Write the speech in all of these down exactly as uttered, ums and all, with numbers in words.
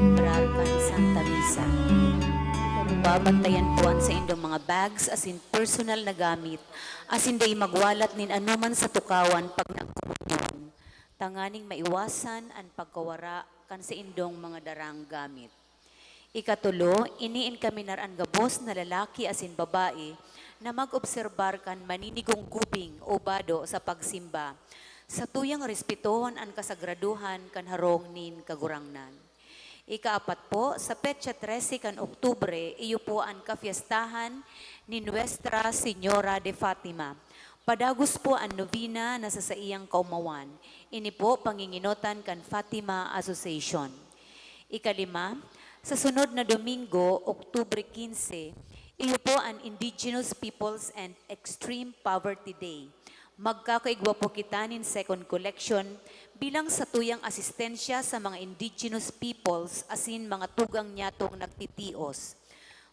Pagselebrarkan Santa Misa. Babantayan po an saindong mga bags asin personal na gamit, asin dai magwalat nin anoman sa tukawan pag nagkomunyon, tanganing maiwasan an pagkawara kan saindong mga darang gamit. Ikatulo, ini enkaminar an gabos na lalaki asin babae na mag-obserbar kan maninigong gubing o bado sa pagsimba, satuyang respetohon an kasagradohan kan harong nin Kagurangnan. Ikaapat po, sa petsa trese kan Oktubre, iyo po an kafiestahan ni Nuestra Señora de Fatima. Padagos po an novena na sa saiyang kaomawan. Ini po panginginotan kan Fatima Association. Ikalima, sa sunod na Domingo, Oktubre quince, iyo po an Indigenous Peoples and Extreme Poverty Day. Magkakaigwa po kita nin second collection bilang satuyang asistensya sa mga indigenous peoples asin mga tugang nyatong nagtitios.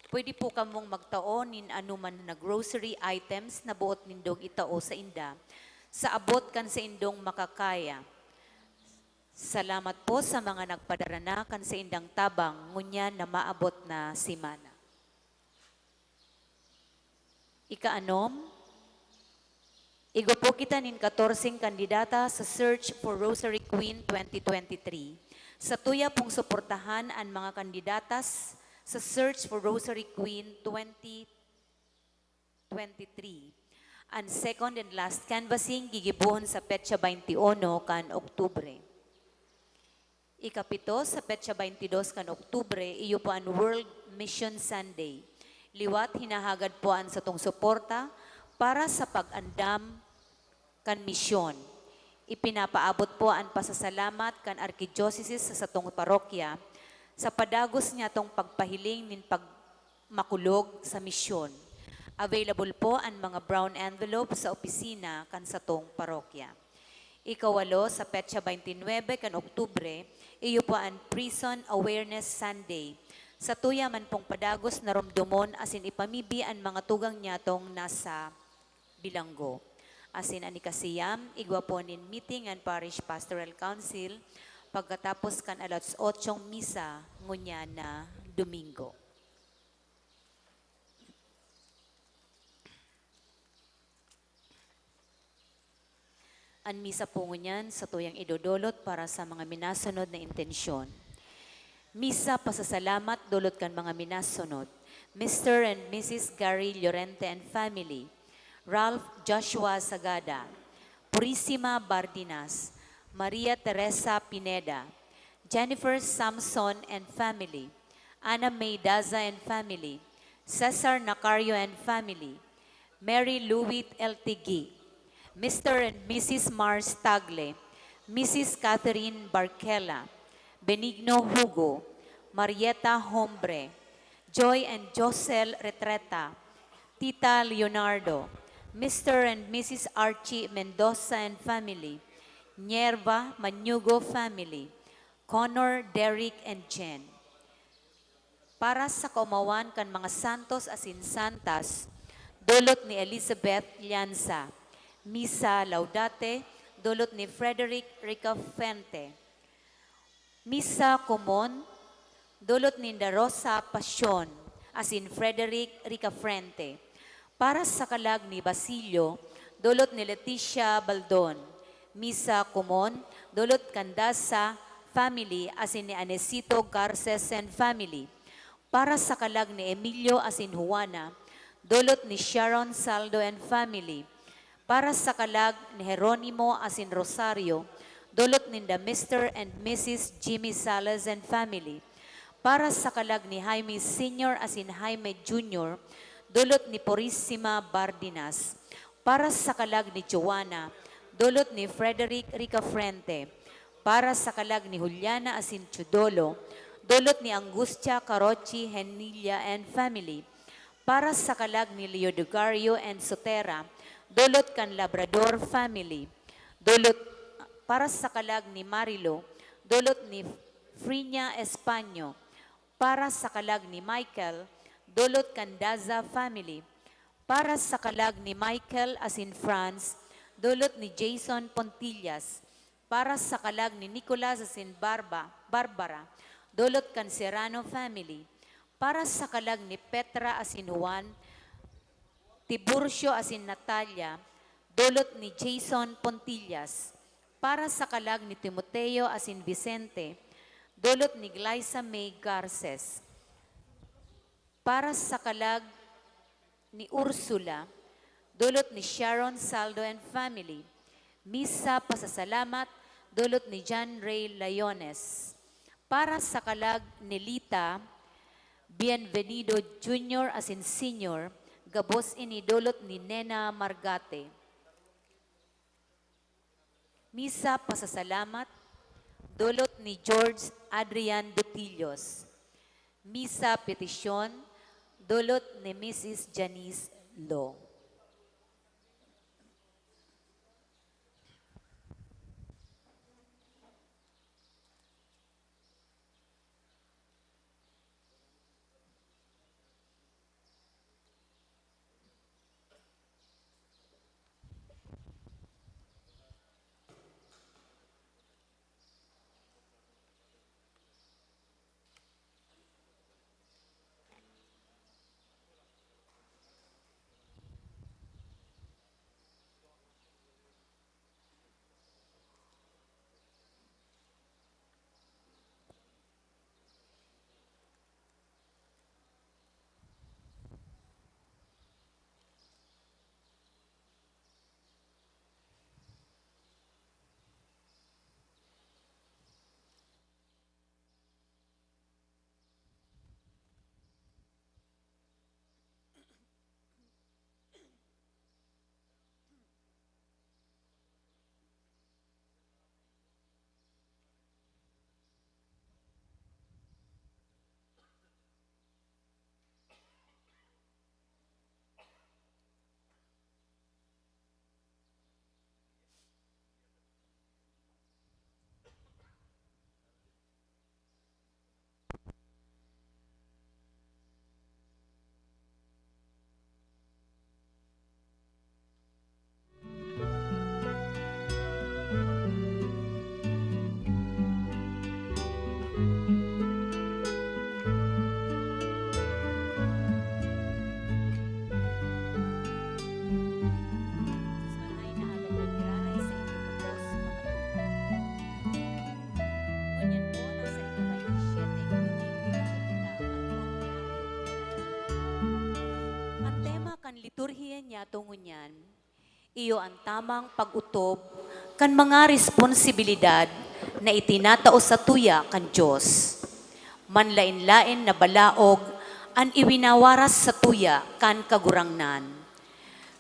Pwede po kamong magtao nin anoman na grocery items na boot nindong itao sainda sa abot kan saindong makakaya. Salamat po sa mga nagpadara na kan saindang tabang ngunyan na maabot na semana. Ikaanom, igwa po kita nin katorseng kandidata sa Search for Rosary Queen twenty twenty-three. Satuya pong suportahan an mga kandidatas sa Search for Rosary Queen twenty twenty-three. An second and last canvassing gigibohon sa petsa twenty-one kan Oktubre. Ikapito, sa petsa twenty-two kan Oktubre, iyo po an World Mission Sunday. Liwat hinahagad po an satong suporta para sa pag-andam kan misyon. Ipinapaabot po an pasasalamat kan Arkidyosesis sa satong parokya sa padagos niyatong pagpahiling nin pag- makulog sa misyon. Available po an mga brown envelope sa opisina kan satong parokya. Ikawalo, sa petsa twenty-nine kan Oktubre, iyo po an Prison Awareness Sunday. Satuya man pong padagos na romdomon asin ipamibi an mga tugang nyatong nasa bilanggo. Asin an ikasiyam, igwa po nin meeting an Parish Pastoral Council pagkatapos kan alas otsong misa ngunyan na Domingo. An misa po ngunyan satuyang idodolot para sa mga minasunod na intensyon. Misa pasasalamat dulot kan mga minasunod: Mister and Missus Gary Llorente and family, Ralph Joshua Sagada, Purisima Bardinas, Maria Teresa Pineda, Jennifer Samson and family, Ana May Daza and family, Cesar Nacario and family, Mary Louit Eltigi, Mister and Missus Mars Tagle, Missus Catherine Barquela, Benigno Hugo, Marieta Hombre, Joy and Josel Retreta, Tita Leonardo, Mister and Missus Archie Mendoza and family, Nierva Mañugo family, Connor, Derek, and Jen. Para sa kaomawan kan mga santos asin santas, dulot ni Elizabeth Llanza. Misa Laudate, dulot ni Frederick Ricafrente. Misa Komon, dulot ninda Rosa Pasion asin Frederick Ricafrente. Para sa kalag ni Basilio, dulot ni Leticia Baldon. Misa Komon, dulot kan Daza family asin ni Anesito Garces and family. Para sa kalag ni Emilio asin Juana, dulot ni Sharon Saldo and family. Para sa kalag ni Jeronimo asin Rosario, dulot ninda Mister and Missus Jimmy Salas and family. Para sa kalag ni Jaime Senior asin Jaime Junior, dulot ni Purisima Bardinas. Para sa kalag ni Joanna, dulot ni Frederick Ricafrente. Para sa kalag ni Juliana asin Teodolo, dulot ni Angustia Carochi Henilla and family. Para sa kalag ni Leodegario and Sotera, dulot kan Labrador family. Dulot, para sa kalag ni Marilo, dulot ni Frinia Españo. Para sa kalag ni Michael, dulot kan Daza family. Para sa kalag ni Michael asin Franz, dulot ni Jason Pontillas. Para sa kalag ni Nicolas asin Barba, Barbara, Dulot kan Serrano family, para sa kalag ni Petra asin Juan, Tiburcio asin Natalia, dulot ni Jason Pontillas, para sa kalag ni Timoteo asin Vicente, dulot ni Glyza May Garces, para sa kalag ni Ursula, dulot ni Sharon Saldo and family. Misa pasasalamat, dulot ni John Ray Layones. Para sa kalag ni Lita Bienvenido Junior asin Senior, gabos ini dulot ni Nena Margate. Misa pasasalamat, dulot ni George Adrian Butillos. Misa petisyon, dulot ni Misis Janice Lo. Ngunyan po, nasa ika-baynte siyete, an tema kan liturhiya niyato ngunyan, iyo an tamang pag-otob kan mga responsibilidad na itinatao satuya kan Dios. Manlaen-laen na balaog an iwinawaras satuya kan Kagurangnan.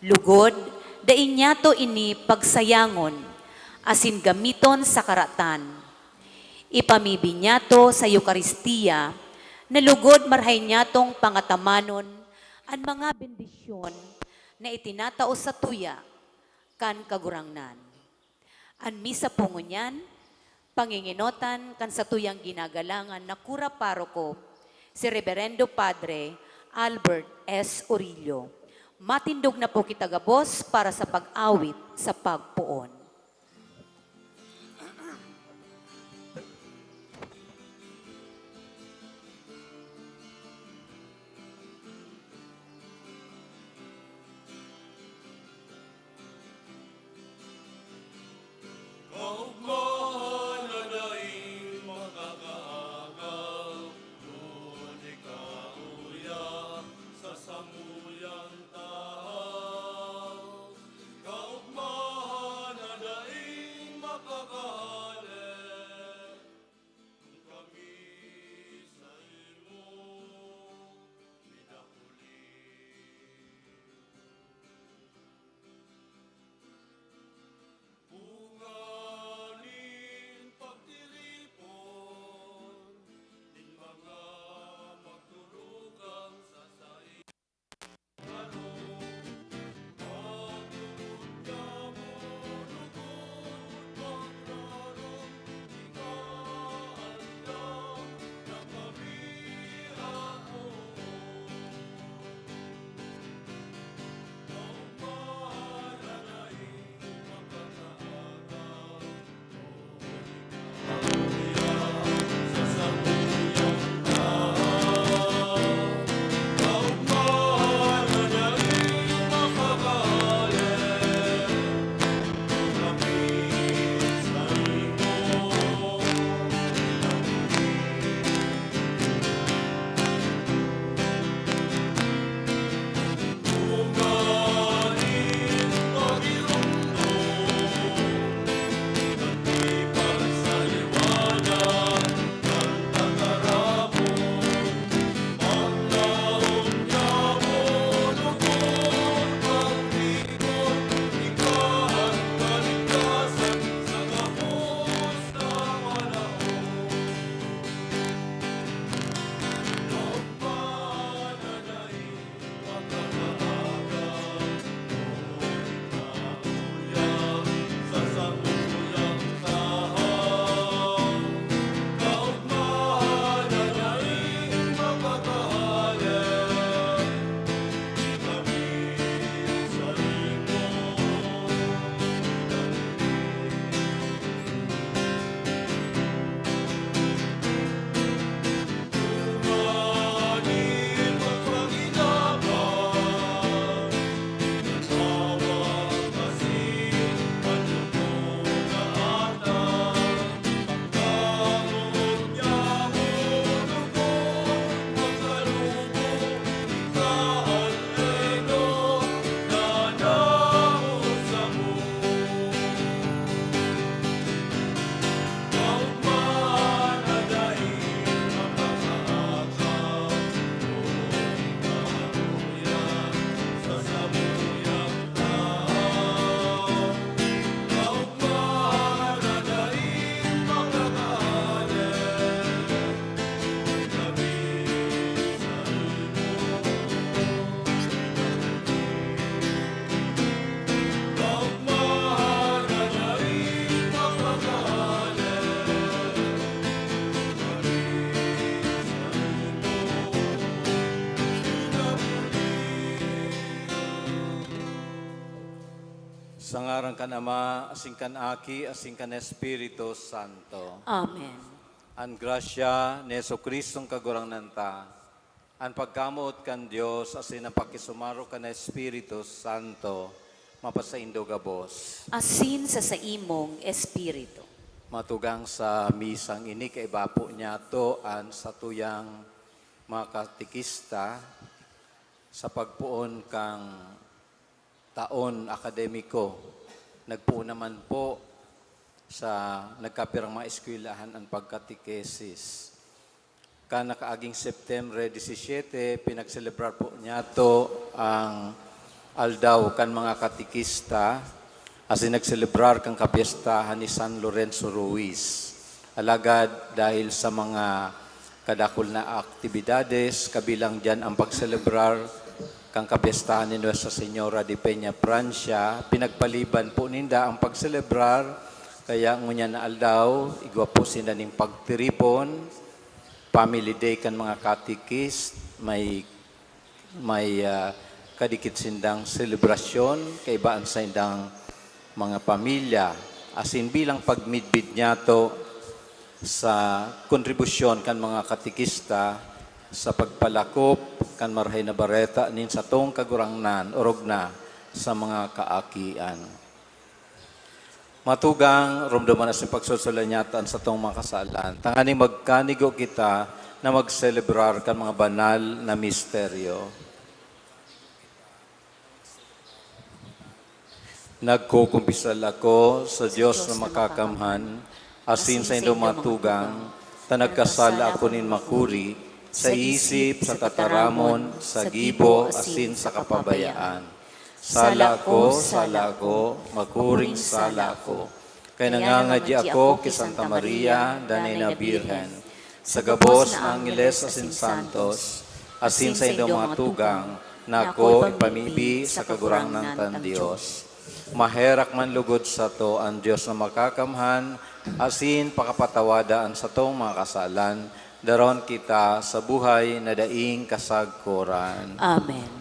Lugod, dai niyato ini pagsayangon asin gamiton sa karatan. Ipamibi niyato sa Eukaristia na lugod marahay niyatong pangatamanon an mga bendisyon na itinatao satuya kan Kagurangnan. An misa po ngunyan, pangingenotan kan satuyang ginagalangan na kura paroko, si Reberendo Padre Albert S. Orillo. Matindog na po kita gabos para sa pag-awit sa pagpoon. Sa ngaran kan Ama, asin kan Aki, asin kan Espiritu Santo. Amen. An grasya ni Jesu-Cristong Kagurangnan ta, an pagkamoot kan Dios, asin an pakisumaro kan Espiritu Santo, mapasaindo gabos. Asin sa saimong espiritu. Matugang sa misang ini, kaiba po niyato an satuyang mga katekista sa pagpoon kan taon akademiko. Nagpoon naman po sa nagkapirang mga eskwelahan an pagkatekesis. Kan nakaaging Septembre disisiyete, pinagselebrar po niyato ang aldaw kan mga katekista, asin nagselebrar kan kapyestahan ni San Lorenzo Ruiz. Alagad dahil sa mga kadakul na aktibidades, kabilang diyan ang pagselebrar kan kapyestahan ni Nuestra Señora de Peña Francia, pinagpaliban po ninda ang pagselebrar, kaya ngunyan na aldaw, igwa po sinda nin pagtiripon, family day kan mga katekist, may, may, ah, kadikit sindang selebrasyon, kaiba an saindang mga pamilya, asin bilang pagmidbid niyato sa kontribusyon kan mga katekista sa pagpalakop kan Marahay na Bareta nin satong Kagurangnan, orog na sa mga kaakian. Matugang, romdoman asin pagsusulanyata an satong mga kasalan, tanganing magkanigo kita na magselebrar kan mga banal na misteryo. Nagkukumpisal ako sa Dios na makakamhan, asin sa indong mga tugang, ta nagkasala ako nin makuri, sa isip, sa tataramon, sa gibo, asin sa kapabayaan. Sala ko, sala ko, makuring sala ko. Kaya nangangadya ako ki Santa Maria, Danay na Birhen, sa gabos na angheles asin santos, asin sa indong mga tugang, na ako ipamibi sa Kagurangnan tang Dios. Maherak man lugod sato an Dios na makakamhan, asin pakapatawada an satong mga kasalan, daron kita sa buhay na daing kasagkoran. Amen.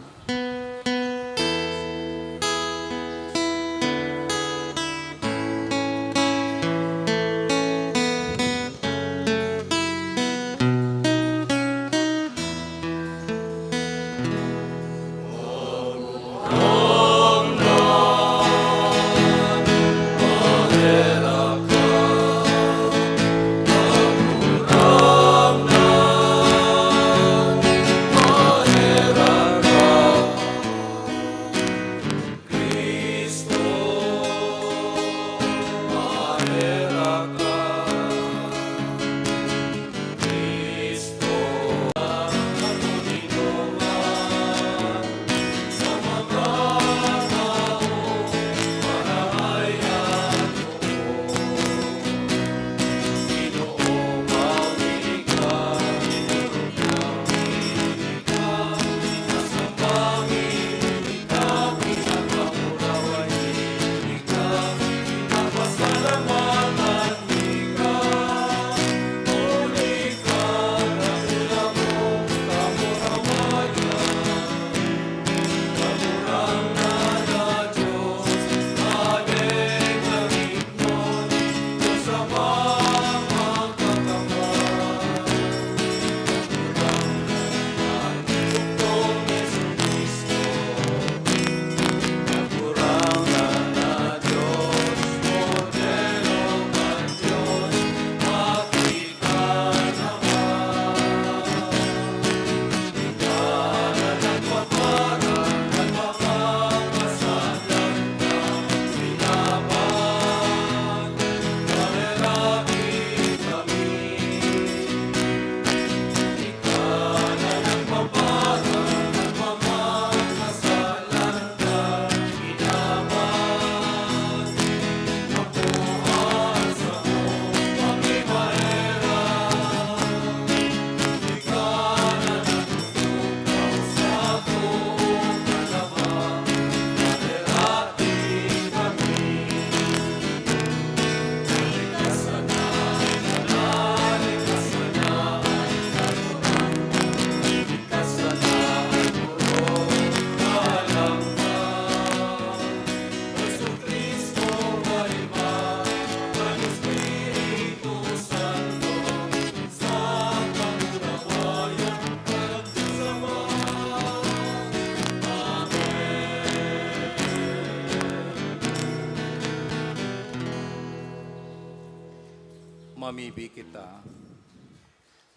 Mamibi kita.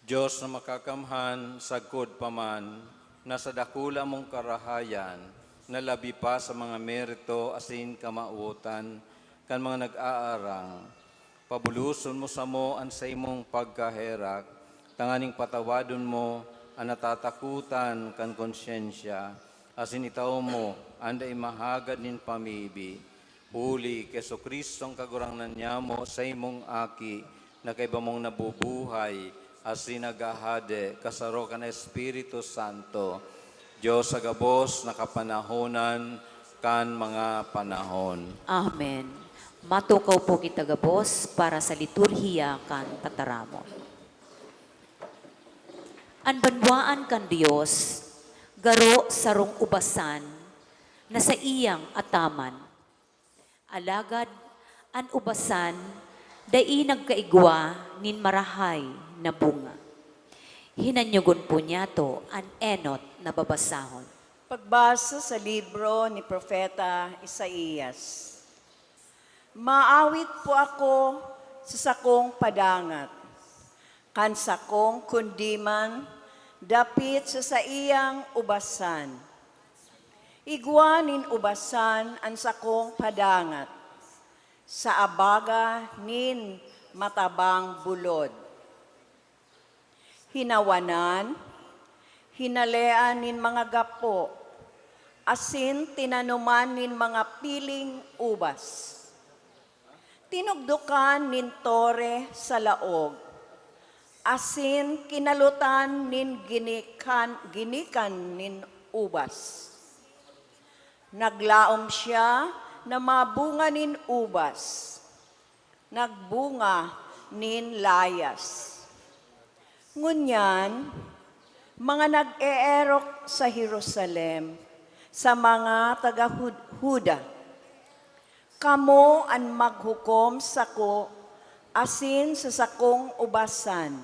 Diyos na makakamhan, sagkod pa man na sa dakula mong karahayan, na labi pa sa mga merito asin kamawotan kan mga nag-aarang, pabuloson mo samo an saimong pagkaherak, tanganing patawadon mo an natatakotan kan konsyensya, asin itao mo an dai mahagad nin pamibi. Huli ki Jesu-Cristo an Kagurangnan nyamo, saimong Aki, na kaiba mong nabubuhay asin naghahade kasaro kan Espiritu Santo, Dios sa gabos na kapanahonan kan mga panahon. Amen. Matukaw po kita gabos para sa liturhiya kan tataramon. An banwaan kan Dios garo sarong ubasan na saiyang ataman. Alagad an ubasan dai nagkaigwa nin marahay na bunga. Hinanyogon po niyato an enot na babasahon. Pagbasa sa libro ni Propeta Isaias. Maawit po ako sa sakong padangat, kan sakong kundiman dapit sa saiyang ubasan. Igwa nin ubasan an sakong padangat, sa abaga nin matabang bulod. Hinawanan, hinalean nin mga gapo, asin tinanoman nin mga piling ubas. Tinugdokan nin tore sa laog, asin kinalotan nin ginikan, ginikan nin ubas. Naglaom siya na mabunga nin ubas, nagbunga nin layas. Ngunyan, mga nag-eerok sa Jerusalem, sa mga taga Jud-, Juda, kamo an maghukom sako asin sa sakong ubasan.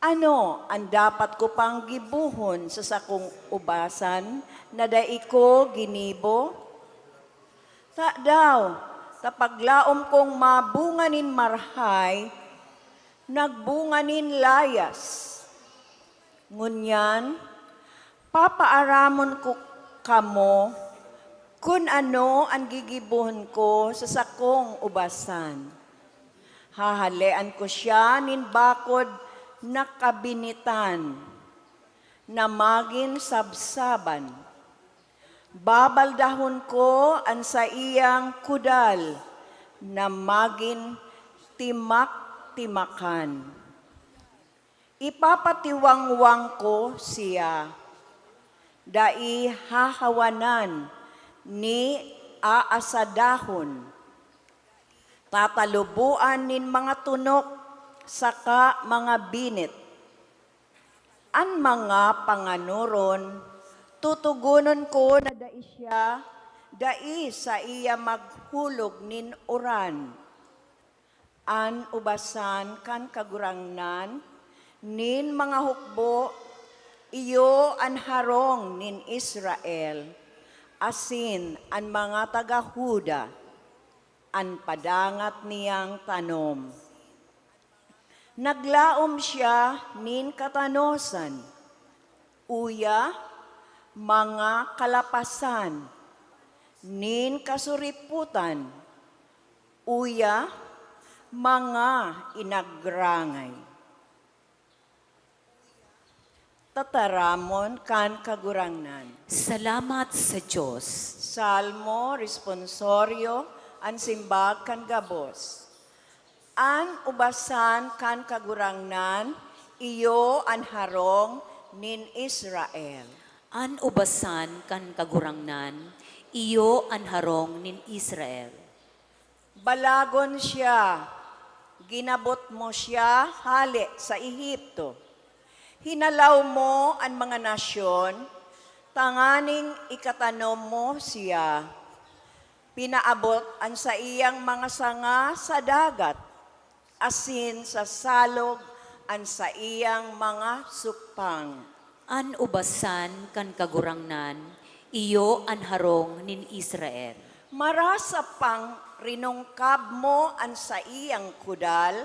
Ano an dapat ko pang gibohon sa sakong ubasan na dai ko ginibo? Tadaw ta paglaom kong mabunga nin marahay, nagbunga nin layas? Ngunyan, papaaramon ko kamo kun ano an gigibohon ko sa sakong ubasan. Hahalean ko siya nin bakod na kabinitan na magin sabsaban. Babaldahon ko an saiyang kudal na magin timak-timakan. Ipapatiwangwang ko siya, dai hahawanan ni aasadahon. Tataluboan nin mga tunok saka mga binit. An mga panganoron, tutugonon ko na dai siya, dai saiya maghulog nin uran. An ubasan kan Kagurangnan nin mga hukbo, iyo an harong nin Israel, asin an mga taga Juda, an padangat niyang tanom. Naglaom siya nin katanosan, uya, mga kalapasan, nin kasuriputan, uya, mga inagrangay. Tataramon kan Kagurangnan. Salamat sa Dios. Salmo Responsorio, an simbag kan gabos. An ubasan kan Kagurangnan, iyo an harong nin Israel. An ubasan kan Kagurangnan, iyo an harong nin Israel. Balagon siya, ginabot mo siya hale sa Ehipto. Hinalaw mo an mga nasyon, tanganing ikatanom mo siya. Pinaabot an saiyang mga sanga sa dagat, asin sa salog an saiyang mga sukpang. An ubasan kan Kagurangnan, iyo an harong nin Israel. Marasa pang Rinungkab mo an saiyang kudal,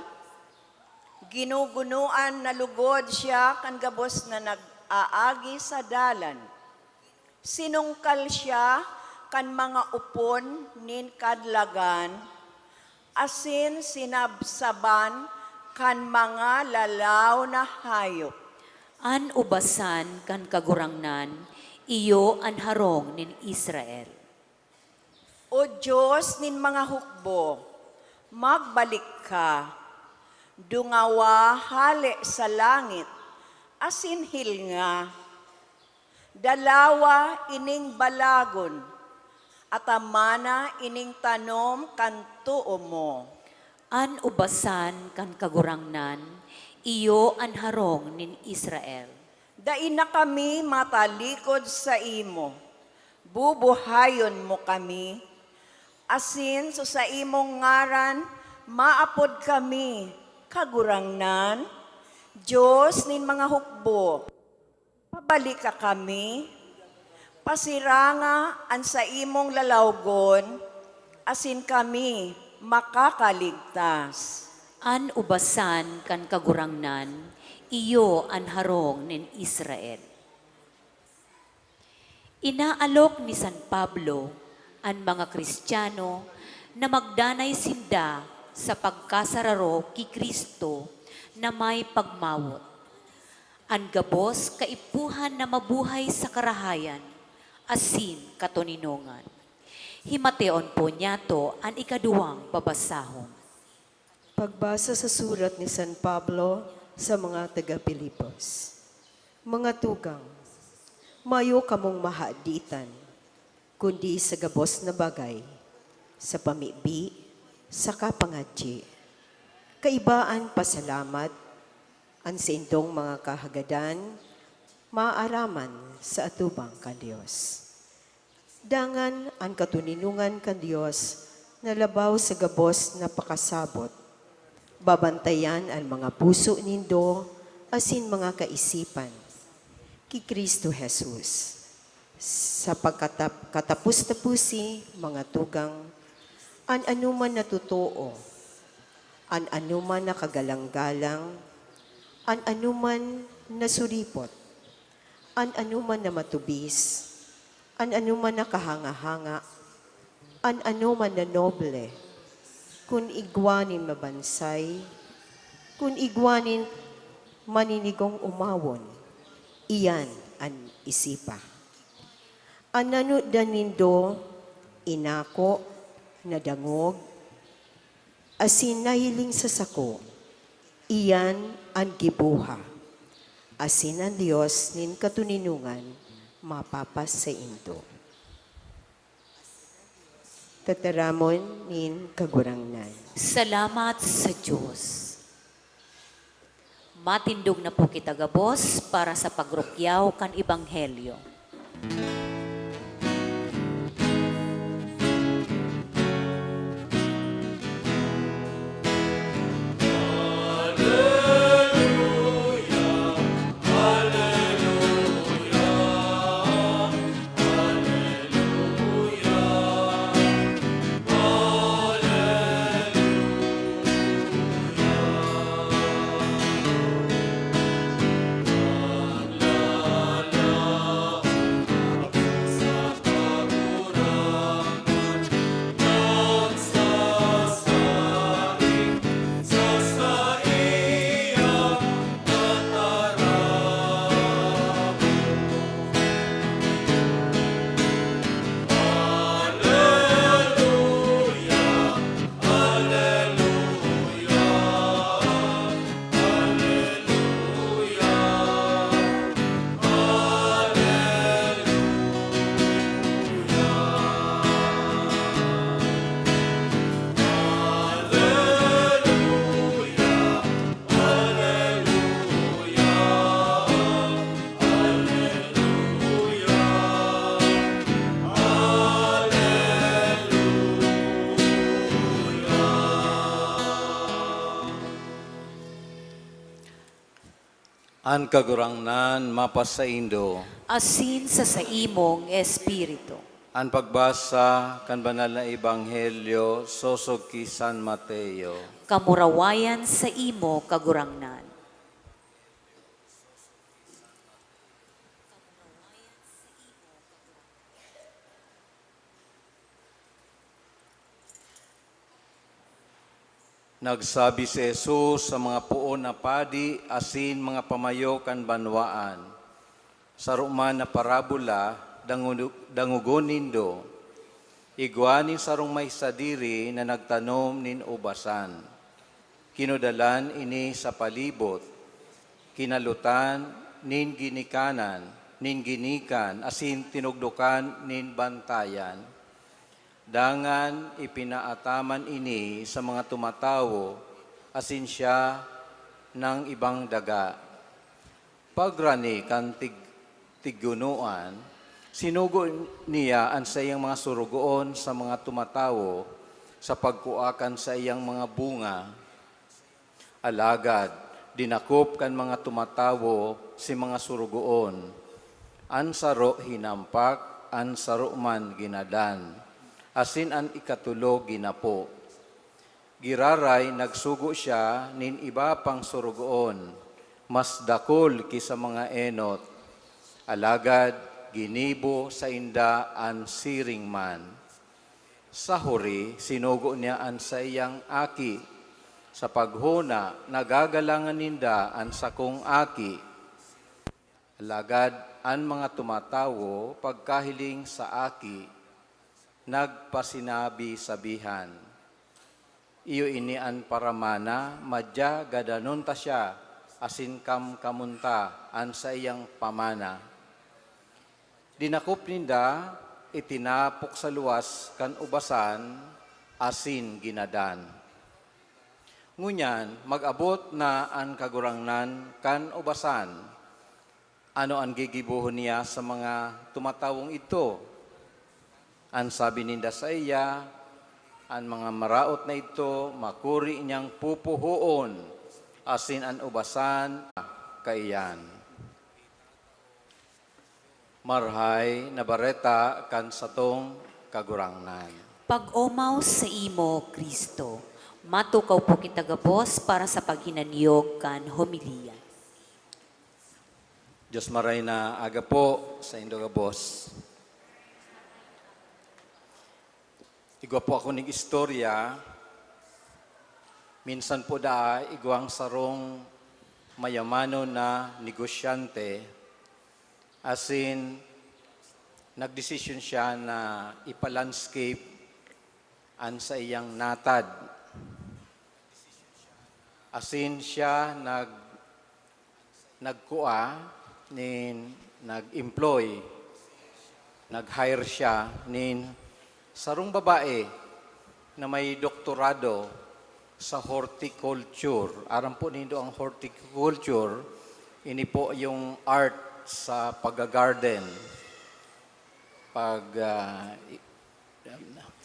ginugunoan na lugod siya kan gabos na nag-aagi sa dalan. Sinungkal siya kan mga opon nin kadlagan, asin sinabsaban kan mga lalaw na hayop. An ubasan kan Kagurangnan, iyo an harong nin Israel. O Dios nin mga hukbo, magbalik ka. Dungawa hale sa langit, asin hilnga. Dalawa ining balagon, atamana ining tanom kan too mo. An ubasan kan Kagurangnan, iyo an harong nin Israel. Dai na kami matalikod saimo. Bubuhayon mo kami, asin sa saimong ngaran maapod kami, Kagurangnan, Dios nin mga hukbo. Pabalika kami, pasiranga an saimong lalawgon, asin kami makakaligtas. An ubasan kan Kagurangnan, iyo an harong nin Israel. Inaalok ni San Pablo an mga Kristiyano na magdanay sinda sa pagkasararo ki Cristo na may pagmawot, an gabos kaipuhan na mabuhay sa karahayan asin katoninongan. Himateon po niyato an ikaduwang babasahon. Pagbasa sa surat ni San Pablo sa mga taga-Filipos. Mga tugang, mayo kamong mahaditan, kundi sa gabos na bagay, sa pamibi, saka pangadyi. Kaiba an pasalamat, an saindong mga kahagadan maaraman sa atubang kan Dios. Dangan an katoninongan kan Dios na labaw sa gabos na pakasabot, babantayan an mga puso nindo asin mga kaisipan ki Cristo Jesus. Sa pagkatap-, katapos-taposi, mga tugang, an anoman na totoo, an anoman na kagalang-galang, an anoman na suripot, an anoman na matubis, an anoman na kahanga-hanga, an anoman na noble, kun igwa nin mabansay, kun igwa nin maninigong omawon, iyan an isipa. An nanudan nindo, inako, nadangog, asin nahiling sa sako, iyan an giboha, asin an Dios nin katoninongan mapapasaindo. Tataramon nin Kagurangnan. Salamat sa Dios. Matindog na po kita gabos para sa pagrukyaw kan Ebanghelyo. An Kagurangnan mapasaindo. Asin sa saimong espiritu. An pagbasa kan Banal na Ebanghelyo sosog ki San Mateo. Kamurawayan saimo, Kagurangnan. Nagsabi si Jesus sa mga poon na padi asin mga pamayo kan banwaan, "Saro man na parabola dangu-, dangogon nindo. Igwa nin sarong may sadiri na nagtanom nin ubasan. Kinudalan ini sa palibot, kinalutan nin ginikanan, nin ginikan, asin tinugdokan nin bantayan. Dangan ipinaataman ini sa mga tumatawo, asin siya nang ibang daga. Pagrani kan tig-, tigunoan, sinugo niya an saiyang mga sorogoon sa mga tumatawo sa pagkua kan saiyang mga bunga. Alagad dinakop kan mga tumatawo si mga sorogoon. An saro hinampak, an saro man ginadan, asin an ikatulo ginapo. Giraray nagsugo siya nin iba pang sorogoon, mas dakul ki sa mga enot. Alagad ginibo sainda an siring man. Sa huri, sinugo niya an saiyang aki. Sa paghona, nagagalangan ninda an sakong aki. Alagad an mga tumatawo, pagkahiling sa aki, nagpasinabi-sabihan, "Iyo ini an paramana, madya gadanon ta siya, asin kamkamon ta an saiyang pamana." Dinakop ninda, itinapok sa luwas kan ubasan, asin ginadan. Ngunyan, mag-abot na an kagurangnan kan ubasan. Ano an gigibohon niya sa mga tumatawong idto? An sabi ninda saiya, "An mga maraot na idto makuri niyang pupuhoon, asin an ubasan kaiyan." Marahay na Bareta kan satong Kagurangnan. Pag-omaw saimo, Cristo. Matukaw po kita gabos para sa paghinanyog kan homilya. Dios maray na aga po saindo gabos. Igwa po ako ning istorya. Minsan po daa, igwang sarong mayamanon na negosyante, asin nagdesisyon siya na ipa-landscape an saiyang natad. Asin siya nag-, nagkua nin, nag-employ, nag-hire siya nin sarong babae na may doktorado sa horticulture. Aram po nindo ang horticulture, ini po yung art sa pag-garden. Pag, ah, i-,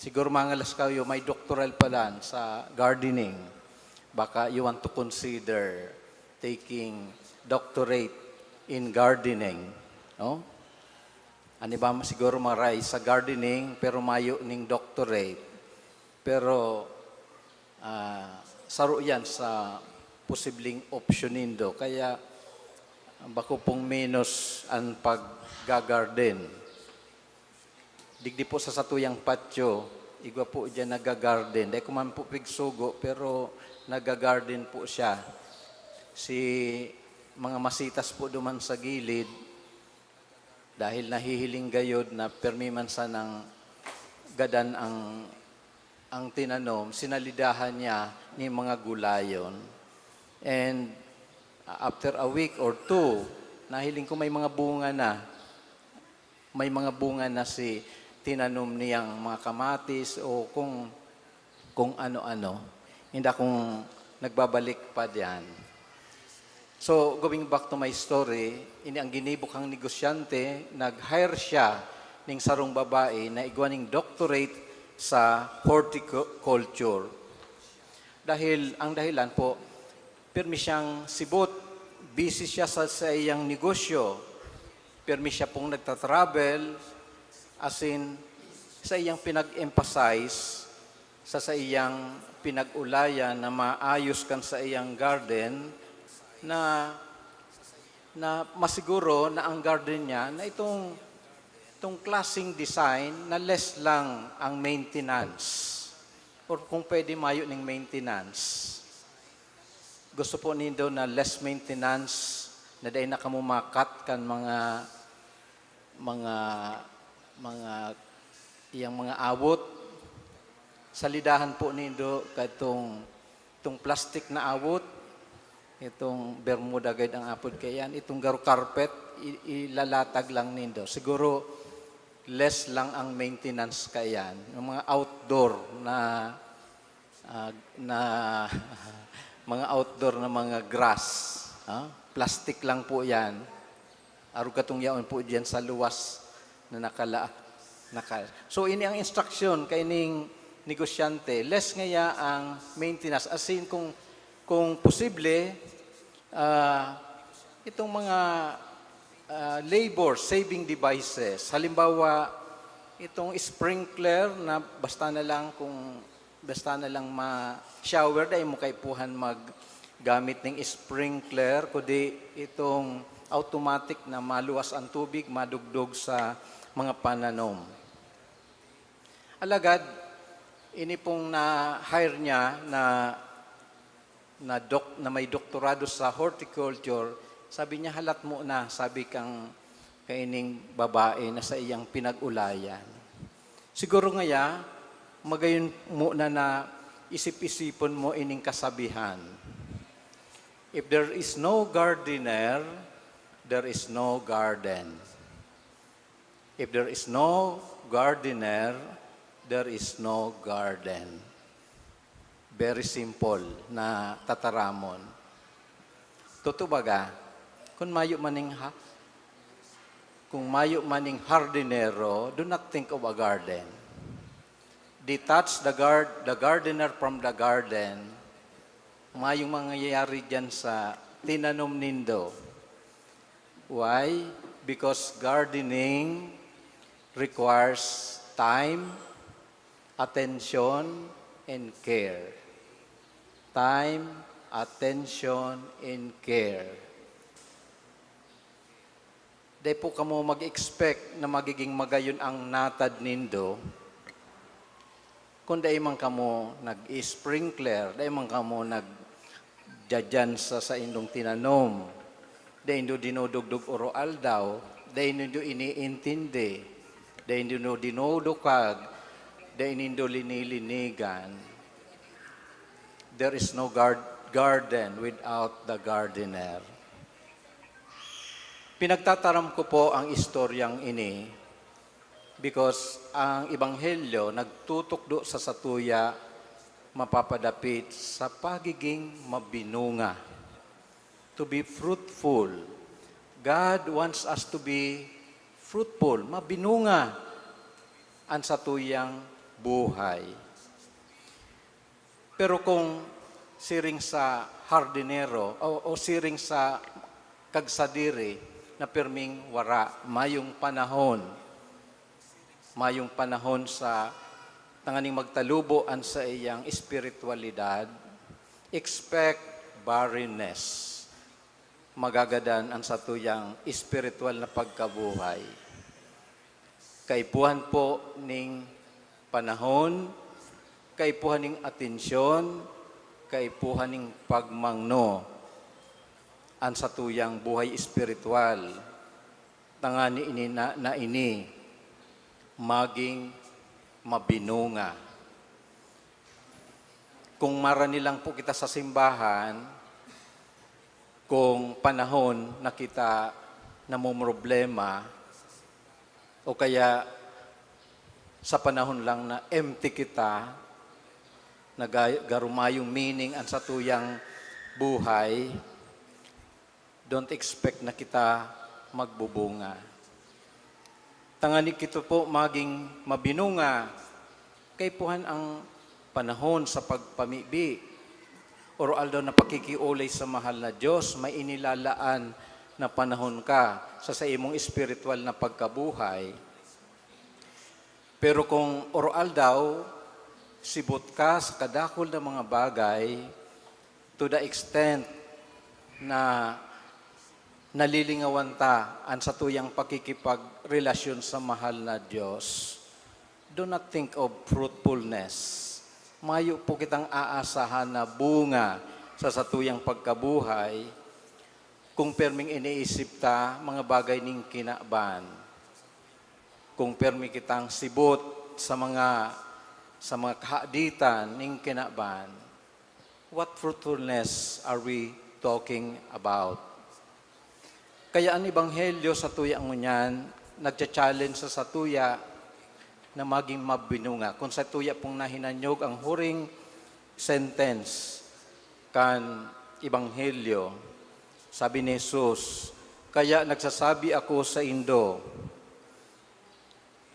siguro mga laskaw, may doctoral pa lang sa gardening. Baka you want to consider taking doctorate in gardening, no? An iba ma-, siguro maray sa gardening, pero mayo ning doctorate. Pero, ah, saro yan sa posibleng opsyon nindo. Kaya, bako pong menos an pag-garden. Digdi po sa satuyang patio, igwa po diyan nagga-garden. Dai ko man po pigsugo, pero nagga-garden po siya. Si mga masitas po duman sa gilid, dahil nahihiling gayod na permi man sanang gadan ang, ang tinanom, sinalidahan niya ni mga gulayon. And after a week or two, nahiling ko may mga bunga na. May mga bunga na si tinanom niyang mga kamatis o kung, kung ano-ano. Hindi akong nagbabalik pa diyan. So, going back to my story, ini ang ginibo kang negosyante, nag-hire siya ning sarong babae na igwa ning doctorate sa horticulture. Dahil, ang dahilan po, pirmi siyang sibot, busy siya sa, sa iyang negosyo, pirmi siya pong nagtatravel, asin Sa iyang pinag-emphasize, sa saiyang pinag-ulayan na maayos kan saiyang garden, na, na masiguro na ang garden niya na itong, itong klaseng design na less lang ang maintenance, or kung pwede, mayo ning maintenance. Gusto po nindo na less maintenance, na dai na kamo makat kan mga, mga, mga, iyang mga awot. Salidahan po nindo kadtong, itong plastic na awot, itong Bermuda guide ang apod kaiyan, itong garo carpet, i-, ilalatag lang nindo. Siguro, less lang ang maintenance kaiyan. Yung mga outdoor na, ah, na, mga outdoor na mga grass, ah, plastic lang po yan. Arog katong yaon po diyan sa luwas na nakala-, naka-, so, ini ang instruction kaining negosyante, less ngaya ang maintenance. As in, kung, kung posible, ah, itong mga, ah, labor saving devices. Halimbawa, itong sprinkler na basta na lang kung, basta na lang ma-shower, dai mo kaipuhan maggamit ning sprinkler, kundi itong automatic na maluwas ang tubig, madugdog sa mga pananom. Alagad, ini pong na-hire niya na, na doc-, na may doktorado sa horticulture, sabi niya, "Halat mo na," sabi kang kaining babae na sa iyang pinag-ulayan. Siguro ngaya, magayon mo na na isip-isipon mo ining kasabihan, "If there is no gardener, there is no garden. If there is no gardener, there is no garden." Very simple na tataramon. Totoo baga, kung mayo maning ha-, kung mayo maning hardinero, do not think of a garden. Detach the guard-, the gardener from the garden. Mayong mangyayari diyan sa tinanom nindo. Why? Because gardening requires time, attention, and care. Time, attention, and care. Dai po kamo mag-expect na magiging magayon ang natad nindo kung dai man kamo nag-sprinkler, dai man kamo nagdadyan sa saindong tinanom, dai nindo dinudugdog oro-aldaw, dai nindo iniintindi, dai nindo dinudukag, dai nindo linilinigan. There is no gar-, garden without the gardener. Pinagtataram ko po ang istoryang ini because ang Ebanghelyo nagtutukdo sa satuya mapapadapit sa pagiging mabinunga, to be fruitful. God wants us to be fruitful, mabinunga an satuyang buhay. Pero kung siring sa hardinero o, o siring sa kagsadiri na pirming wara, mayong panahon, mayong panahon sa tanganing magtalubo an saiyang espiritualidad, expect barrenness. Magagadan an satuyang espiritual na pagkabuhay. Kaipuhan po ning panahon, kaipuhan ning atensyon, kaipuhan ning pagmangno an satuyang buhay espiritual, tangani ini na, na ini maging mabinunga. Kung marani lang po kita sa simbahan, kung panahon na kita namomroblema, o kaya sa panahon lang na empty kita, na ga-, garo mayong meaning an satuyang buhay, don't expect na kita magbubunga. Tangani kita po maging mabinunga, kaipuhan ang panahon sa pagpamibi. Oro-aldaw na pakikiolay sa mahal na Diyos, may inilalaan na panahon ka sa, sa imong espiritual na pagkabuhay. Pero kung oroaldaw, sibot ka sa kadakul na mga bagay, to the extent na nalilingawan ta an satuyang pakikipagrelasyon sa mahal na Dios, do not think of fruitfulness. Mayo po kitang aasahan na bunga sa satuyang pagkabuhay kung perming iniisip ta mga bagay ning kinaban. Kung permi kitang sibot sa mga, sa mga kahaditan ning kinaban, what fruitfulness are we talking about? Kaya an ebanghelyo satuya ngunyan nagcha-challenge sa satuya na magin mabinunga. Kun satuya pong nahinanyog ang huring sentence kan ebanghelyo, sabi ni Jesus, "Kaya nagsasabi ako saindo,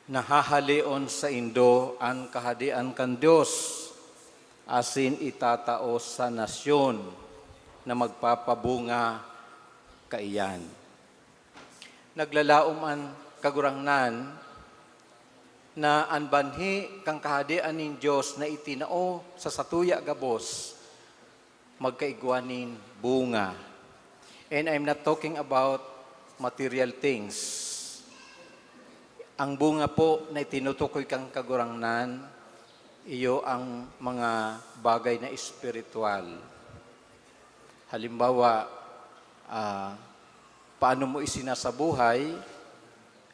nahahaleon saindo an Kahadean kan Dios, asin itatao sa nasyon na magpapabunga kaiyan." Naglalaom an Kagurangnan na an banhi kan Kahadean nin Dios na itinao sa satuya gabos magkaigwa nin bunga. And I'm not talking about material things. Ang bunga po na itinutukoy kan Kagurangnan, iyo ang mga bagay na espiritual. Halimbawa, ah, paano mo isinasabuhay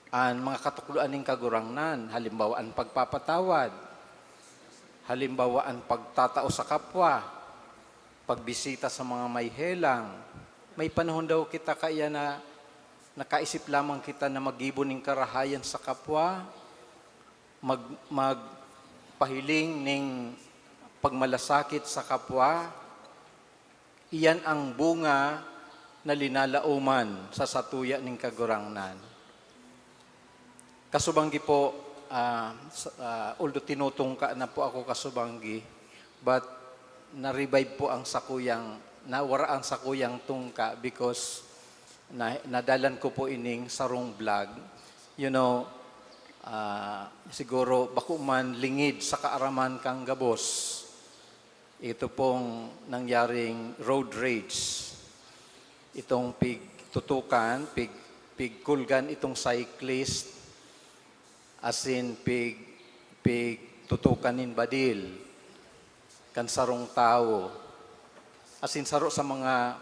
an mga katukdoan nin Kagurangnan? Halimbawa, an pagpapatawad. Halimbawa, an pagtatao sa kapwa, pagbisita sa mga may helang. May panahon daw kita kaya na nakaisip lamang kita na maggibo nin karahayan sa kapwa, mag-, magpahiling nin pagmalasakit sa kapwa. Iyan ang bunga na linalaoman sa satuya nin Kagurangnan. Kasubanggi po, ah, sa, ah, although tinutungka na po ako kasubanggi, but na-revive po ang sakuyang, nawara ang sakuyang tungka because na, nadalan ko po ining sarong vlog. You know, ah, siguro bako man lingid sa kaaraman kan gabos. Ito pong nangyaring road rage. Itong pigtutukan, pig-, pigkulgan itong cyclist, asin pig-, pigtutukan nin badil kan sarong tawo. Asin saro sa mga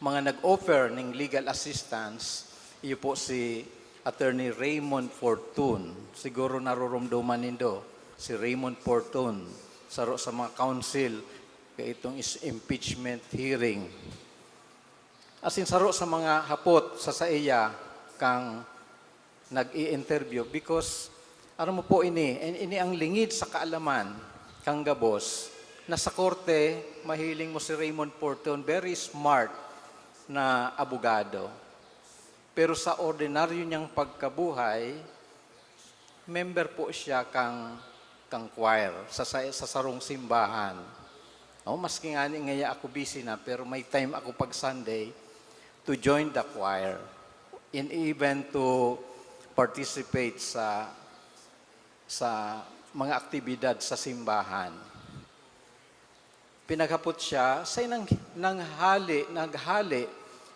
mga nag-offer ning legal assistance, iyo po si Attorney Raymond Fortun. Siguro naroromdoman nindo si Raymond Fortun, saro sa mga counsel kaitong is-, impeachment hearing. Asin saro sa mga hapot sa saiya kang nag-i-interview because, aram mo po ini, in-, ini ang lingid sa kaalaman kan gabos na sa korte, mahiling mo si Raymond Fortun, very smart na abogado. Pero sa ordinaryo niyang pagkabuhay, member po siya kang, kang choir sa, sa, sa sarong simbahan. Oh, maski ngani ngaya ako busy na, pero may time ako pag Sunday to join the choir and even to participate sa, sa mga aktibidad sa simbahan. Pinaghapot siya, "Saen nang, nang hali, naghali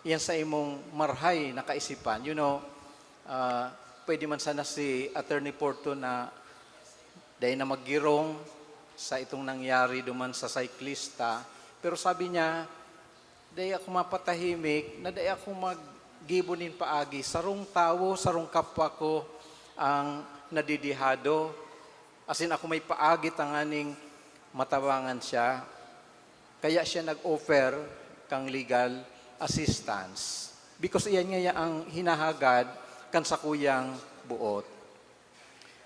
yan sa imong marhay na kaisipan?" You know, ah, pwede man sana si Attorney Fortun na dai na maggirong sa itong nangyari duman sa siklista. Pero sabi niya, "Dai ako mapatahimik, na dai ako maggibo nin paagi. Sarong tawo, sarong kapwa ko ang nadidihado. Asin ako may paagi tanganing matabangan siya." Kaya siya nag-offer kang legal assistance. Because iyan ngaya ang hinahagad kan sakuyang buot.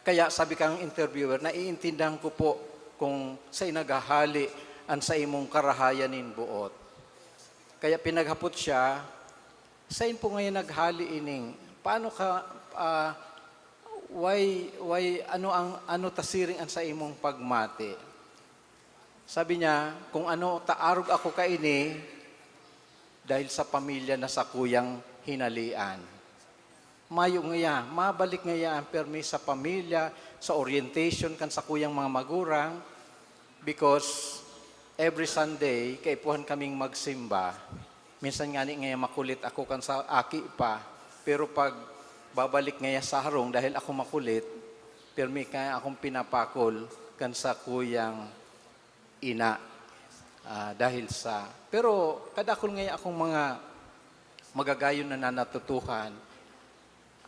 Kaya sabi kang interviewer, "Naiintindihan ko po kung saen naghahali an saimong karahayan nin buot." Kaya pinaghapot siya, "Saen po ngayon naghali ining? Paano ka, ah, why, why, ano ang, ano ta siring an saimong pagmati?" Sabi niya, "Kung ano ta arog ako kaini, dahil sa pamilya na sakuyang hinalian." mayo ngaya, mabalik ngaya ang permi sa pamilya, sa orientation kan sakuyang mga magurang, because every Sunday, kaipuhan kaming magsimba. Minsan ngani ngaya makulit ako kan sa aki pa, pero pag babalik ngaya sa harong dahil ako makulit, permi kaya akong pinapakol kan sakuyang ina. Ah, dahil sa, pero kadakul ngaya akong mga magagayon na natutuhan.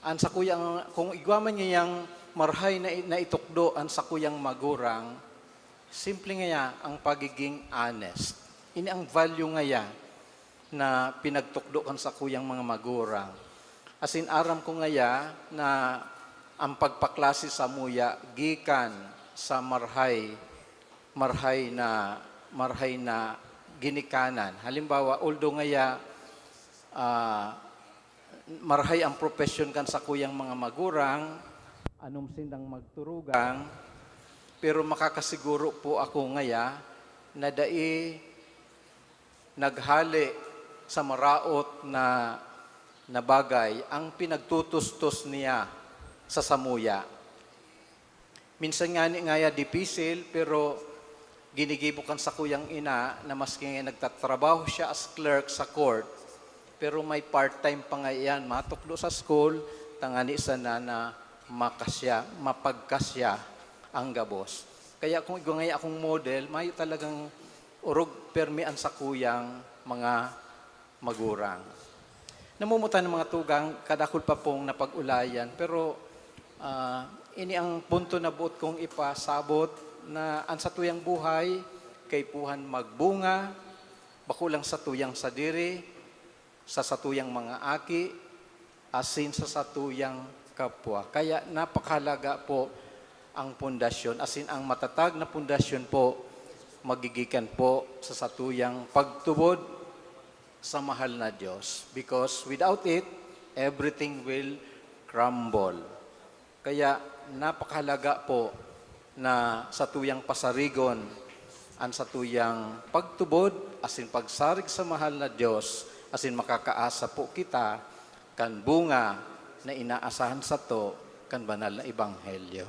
An sakuyang, kung igwa man ngayang marhay na, na itukdo an sakuyang magurang, simple ngaya ang pagiging honest. Ini ang value ngaya na pinagtukdo kan sakuyang mga magurang. Asin aram ko ngaya na ang pagpaklase samuya gikan sa marhay, marhay na, marhay na ginikanan. Halimbawa, although ngaya, ah, marhay ang propesyon kan sakuyang mga magurang, anom sindang magturugang, pero makakasiguro po ako ngaya na dai naghale sa maraot na, na bagay ang pinagtutustos niya sa samuya. Minsan ngani ngaya dipisil, pero ginigibo kan sakuyang ina na maski nga nagtatrabaho siya as clerk sa court, pero may part-time pa nga iyan, matukdo sa school, tangani sana na makasya, mapagkasya ang gabos. Kaya kung igwa ngaya akong model, mayo talagang orog permi an sakuyang mga magurang. Namumutan ng mga tugang, kadakul pa pong napag-ulayan, pero, ah, ini ang punto na buot kong ipasabot, na an satuyang buhay kaipuhan magbunga, bako lang satuyang sadiri, sa satuyang mga aki, asin sa satuyang kapwa. Kaya napakahalaga po ang pundasyon, asin ang matatag na pundasyon po magigikan po sa satuyang pagtubod sa mahal na Diyos. Because without it, everything will crumble. Kaya napakahalaga po na satuyang pasarigon an satuyang pagtubod asin pagsarig sa mahal na Diyos, asin makakaasa po kita kan bunga na inaasahan sato kan banal na ebanghelyo.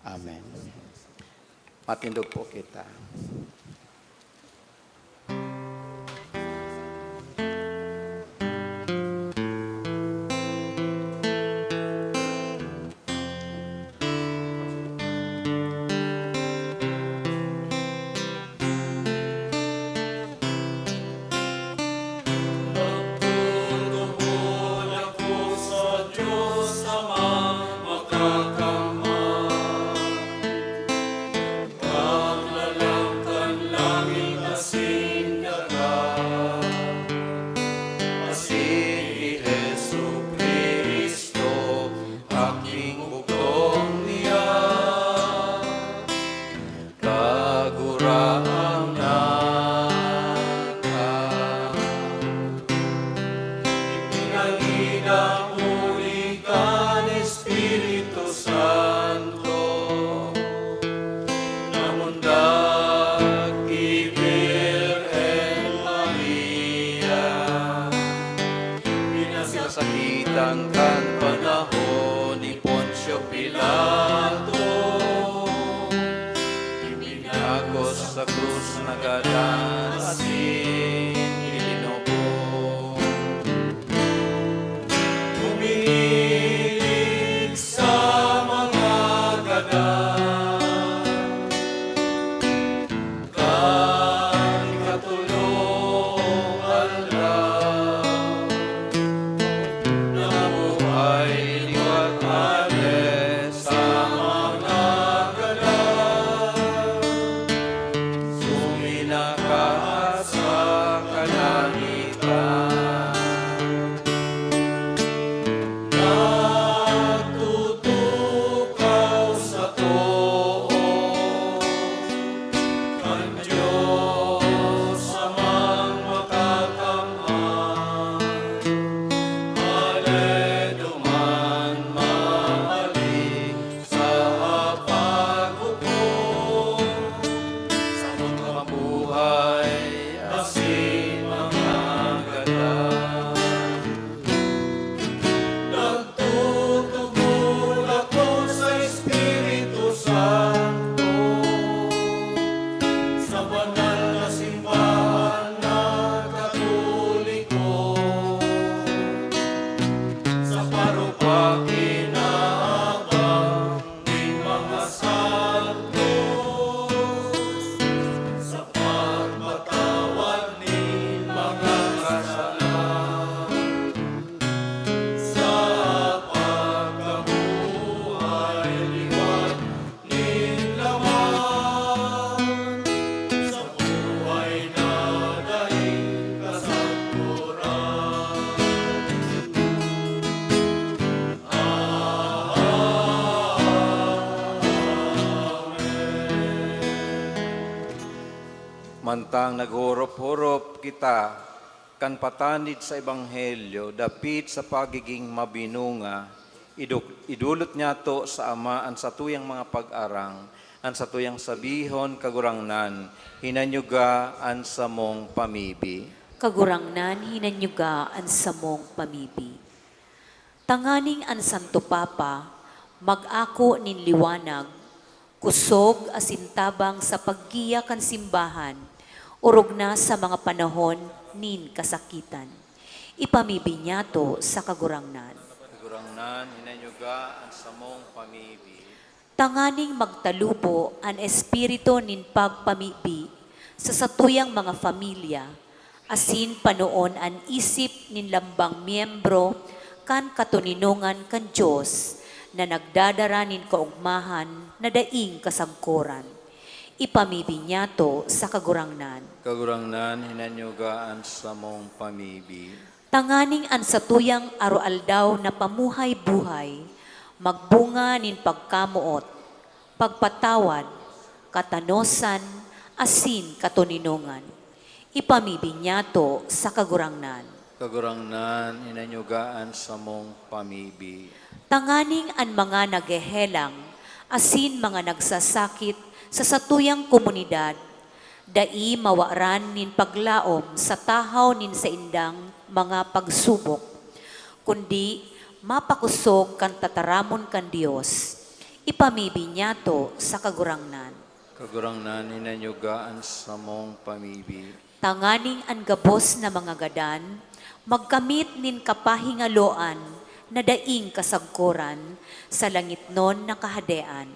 Amen. Matindog po kita. Nagtutubod ako sa Diyos Ama makakamhan, Maglalang kan langit asin daga, asin ki Jesu-Cristo, aking bugtong niya, Kagurangnan ka. Ipinangina huli kan Espiritu Santo, namundag ki Birhen Maria, pinasakitan kan panahon ni Poncio Pilato, ipinagos sa krus, nagadan asin ilinubong. Umiiling sa mga gadan, kan ikatulong aldaw, nabuhay liwat ale sa mga gadan, suminakaat sa kalangitan. Mantang naghorop-horop kita kan patanid sa Ebanghelyo dapit sa pagiging mabinunga, iduk-, idulot niyato sa Ama an satuyang mga pag-arang, an satuyang sabihon, Kagurangnan, hinanyuga an samong pamibi. Kagurangnan, hinanyuga an samong pamibi. Tanganing an Santo Papa mag-ako nin liwanag, kusog asin tabang sa paggiya kan simbahan, orog na sa mga panahon nin kasakitan. Ipamibi niyato sa Kagurangnan. Kagurangnan, hinanyuga an samong pamibi. Tanganing magtalubo an espiritu nin pagpamibi sa satuyang mga pamilya, asin panoon an isip nin lambang miyembro kan katoninongan kan Dios na nagdadara nin kaogmahan na daing kasagkoran. Ipamibi niyato sa Kagurangnan. Kagurangnan, hinanyuga an samong pamibi. Tanganing an satuyang aroaldaw na pamuhay-buhay magbunga nin pagkamoot, pagpatawad, katanosan, asin katoninongan. Ipamibi niyato sa Kagurangnan. Kagurangnan, hinanyuga an samong pamibi. Tanganing an mga naghehelang asin mga nagsasakit sa satuyang komunidad dai mawaran nin paglaom sa tahaw nin saindang mga pagsubok, kundi mapakosog kan tataramon kan Dios. Ipamibi niyato sa Kagurangnan. Kagurangnan, hinanyuga an samong pamibi. Tanganing an gabos na mga gadan magkamit nin kapahingaloan na daing kasagkoran sa langitnon na Kahadean.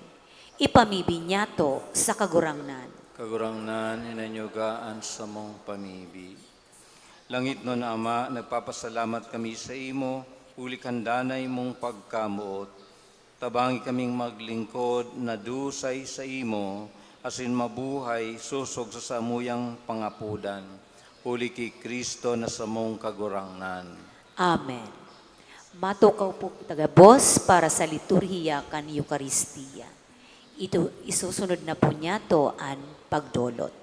Ipamibi niyato sa Kagurangnan. Kagurangnan, hinanyuga an samong pamibi. Langitnon na Ama, nagpapasalamat kami saimo huli kan danay mong pagkamoot. Tabangi kaming maglingkod na dusay saimo asin mabuhay sosog sa samuyang pangapodan, huli ki Cristo na samong Kagurangnan. Amen. Matukaw po kita gabos para sa liturhiya kan Eukaristia. Ito, isusunod na po niyato an pagdolot.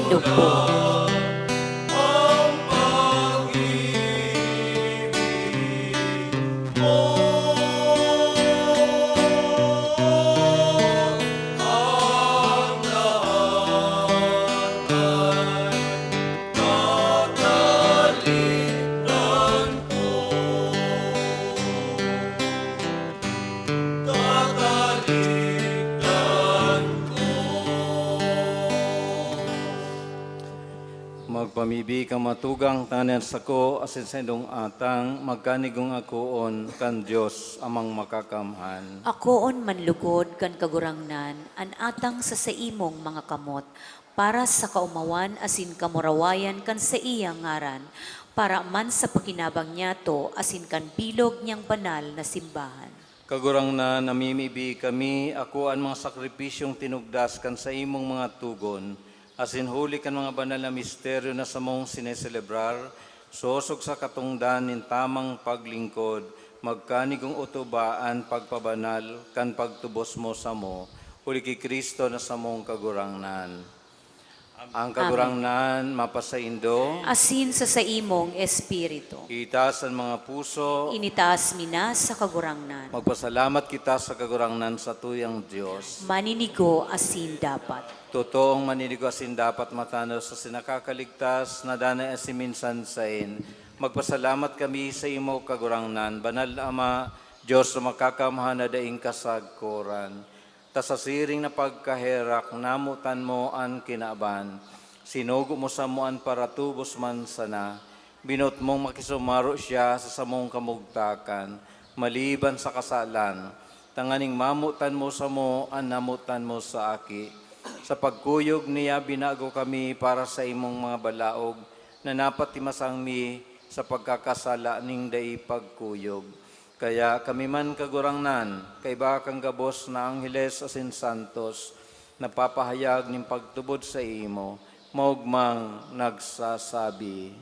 Lugpo. Magpamibi kang matugang, tanganing sako asin saindong atang magkanigong akoon kan Dios Amang Makakamhan. Akoon man lugod kan Kagurangnan an atang sa saimong mga kamot, para sa kaomawan asin kamurawayan kan saiyang ngaran, para man sa pakinabang niyato asin kan bilog niyang banal na simbahan. Kagurangnan, namimibi kami, akoa an mga sakripisyong tinugdas kan saimong mga togon, asin huli kan mga banal na misteryo na samong sineselebrar, sosog sa katongdan nin tamang paglingkod, magkanigong otoba an pagpabanal kan pagtubos mo samo, huli ki Cristo na samong Kagurangnan. Ang Kagurangnan mapasaindo. Asin sa saimong espiritu. Itaas an mga puso. Initaas mi na sa Kagurangnan. Magpasalamat kita sa Kagurangnan, satuyang Dios. Maninigo asin dapat. Totoong maninigo asin dapat, matanos asin nakakaligtas, na danay asin minsan saen. Magpasalamat kami saimo, Kagurangnan, Banal na Ama, Dios na makakamhan na daing kasagkoran. Ta sa siring na pagkaherak, namotan mo an kinaban. Sinugo mo samo an paratubos man sana. Binoot mong makisumaro siya sa samong kamugtakan, maliban sa kasalan, tanganing mamotan mo samo an namotan mo sa Aki. Sa pagkuyog niya, binago kami para sa imong mga balaog, na napatimasang mi sa pagkakasala ning dai pagkuyog. Kaya kami man, Kagurangnan, kaiba kan gabos na angheles asin santos, napapahayag nin pagtubod saimo, maogmang nagsasabi.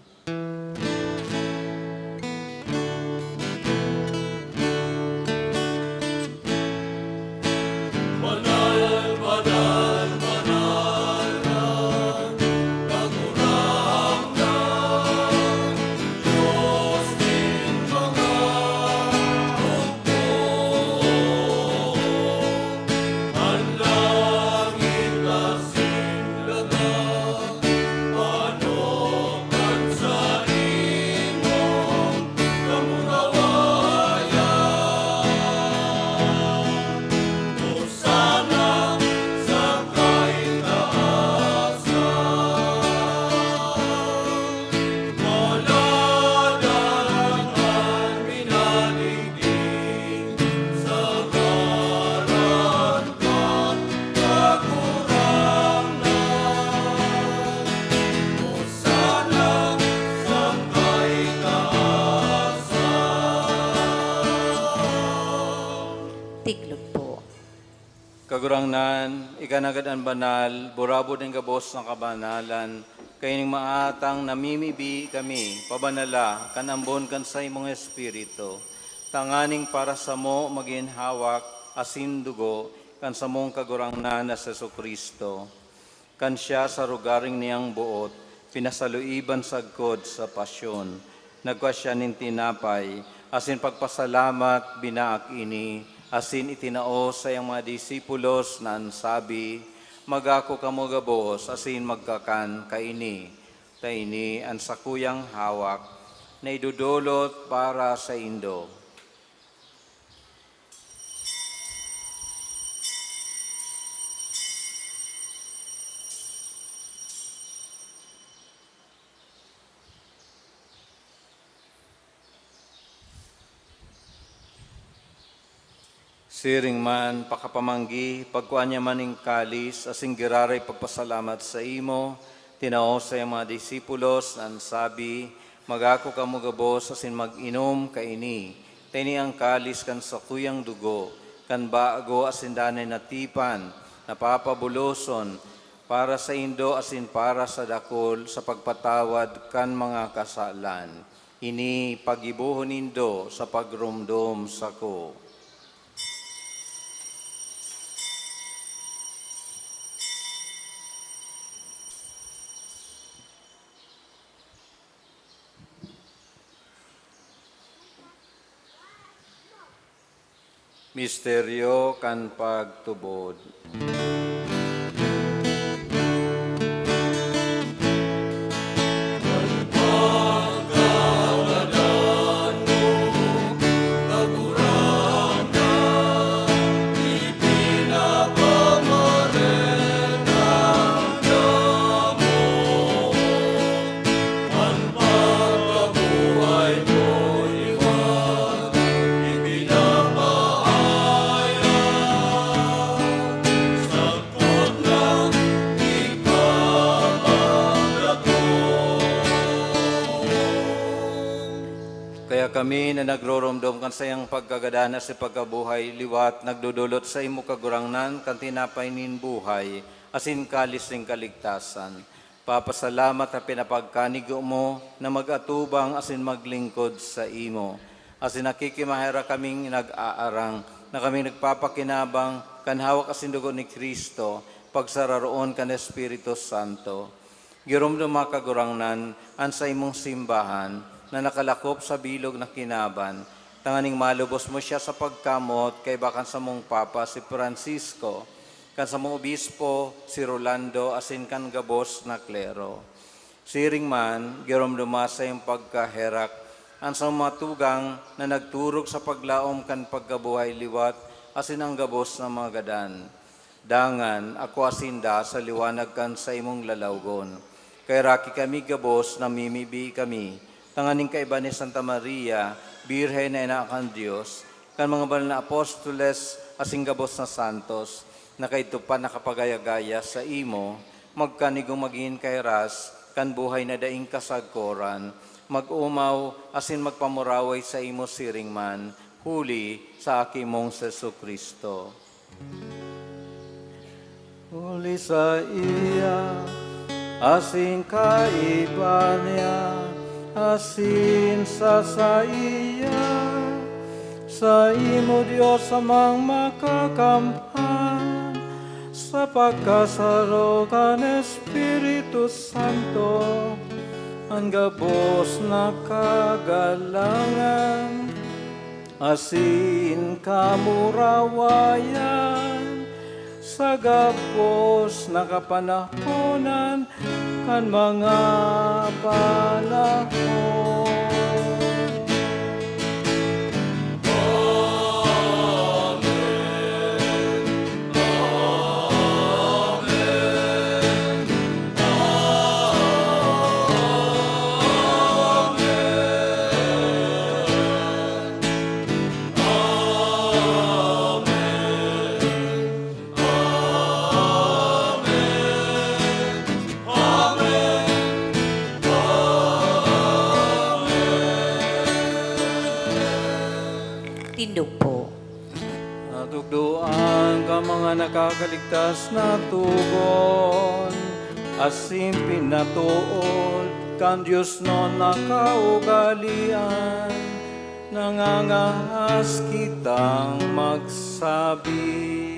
Kagurangnan, ika nanggad an banal, burabod nin gabos na kabanalan, kaining maatang namimibi kami, pabanala kan ambon kan saimong Espiritu, tanganing para samo magin hawak asin dugo kan samong Kagurangnan na si Jesu-Cristo. Kan siya sa rogaring niyang boot, pinasaluiban sagkod sa pasyon, nagkua siya nin tinapay, asin pagpasalamat, binaak ini, asin itinao saiyang mga disipulos na an sabi, "Magako kamo gabos asin magkakan kaini, ta ini an sakuyang hawak na idodolot para saindo." Siring man, pakapamanggi, pagkua niya man nin kalis, asin giraray pagpasalamat saimo, tinao sa iyang mga disipulos, na an sabi, "Magako kamo gabos asin mag-inom kaini, ta ini an kalis kan sakuyang dugo, kan bago asin danay na tipan, na papabuloson para saindo asin para sa dakul sa pagpatawad kan mga kasalan. Ini paggibohon nindo sa pagromdom sako." Misteryo kan pagtubod. Kaya kami na nagroromdom kan saiyang pagkagadan asin pagkabuhay liwat, nagdodolot saimo, Kagurangnan, kan tinapay nin buhay asin kalis nin kaligtasan. Papasalamat ta pinapagkanigo mo na mag-atubang asin maglingkod saimo. Asin nakikimaherak kaming nag-aarang na kami nagpapakinabang kan hawak asin dugo ni Cristo, pagsararoon kan Espiritu Santo. Giromdoma, Kagurangnan, an saimong simbahan na nakalakop sa bilog na kinaban, tanganing malubos mo siya sa pagkamoot kaiba kan samong Papa, si Francisco, kan samong Obispo, si Rolando, asin kan gabos na klero. Siring man, giromdoma sa iyong pagkaherak an sa mga tugang na nagturog sa paglaom kan pagkabuhay liwat asin an gabos na mga gadan. Dangan, akoa sinda sa liwanag kan saimong lalawgon. Kaheraki kami gabos, namimibi kami, tanganing kaiba ni Santa Maria, Birhen na ina kan Dios, kan mga banal na apostoles asin gabos na santos, na kaidto pa nakapagaya-gaya saimo, magkanigong magin kahiras kan buhay na daing kasagkoran, mag-omaw asin magpamuraway saimo siring man, huli sa Aki mong Jesu-Cristo. Huli saiya, asin kaiba niya, asin sa saiya, saimo, Dios Amang Makakamhan, sa pagkasaro kan Espiritu Santo, an gabos na kagalangan asin kamurawayan sa gabos na kapanahonan kan mga panahon. Tindog po. Natukdoan ka mga nakakaligtas na tugon, asin pinatood kan Dios non na kaugalean, nangangahas kitang magsabi.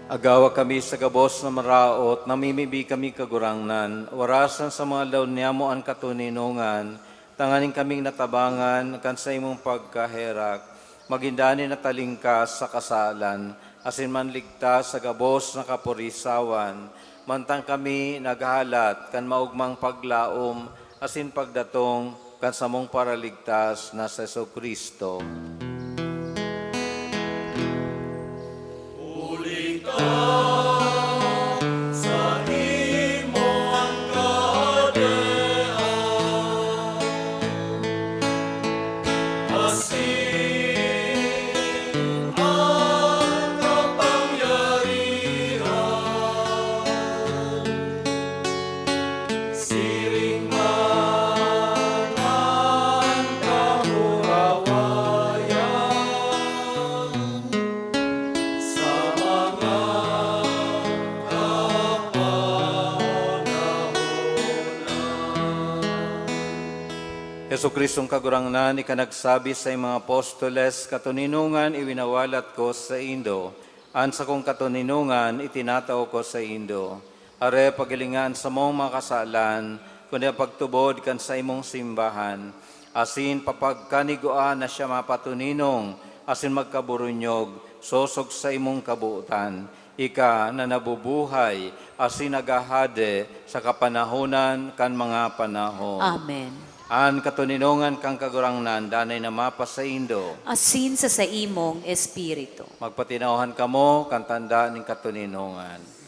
Agawa kami sa gabos na maraot, namimibi kami, Kagurangnan, warasan sa mga laon niyamo an katoninongan, tanganing kaming natabangan kan saimong pagkaherak, magin danay na talingkas sa kasalan, asin manligtas sa gabos na kaporisawan, mantang kami naghahalat kan maogmang paglaom asin pagdatong kan samong Paraligtas na si Jesu-Cristo. Huli ta sa imo an kahadean, asin an kapangyarihan, siring man an kamurawayan sa mga kapanahon. Jesu-Cristong Kagurangnan, ika nagsabi sa imong apostoles, "Katoninongan iwinawalat ko saindo, an sakong katoninongan itinatao ko saindo." Are, paghilinga an samong mga kasalan, kundi an pagtubod kan saimong simbahan, asin papagkanigua na siya mapatoninong asin magkaburunyog sosog sa imong kabotan, ika na nabubuhay asin naghahade sa kapanahonan kan mga panahon. Amen. An katoninongan kan Kagurangnan danay na mapasaindo. Asin sa saimong espiritu. Magpatinawhan kamo kan tanda nin katoninongan.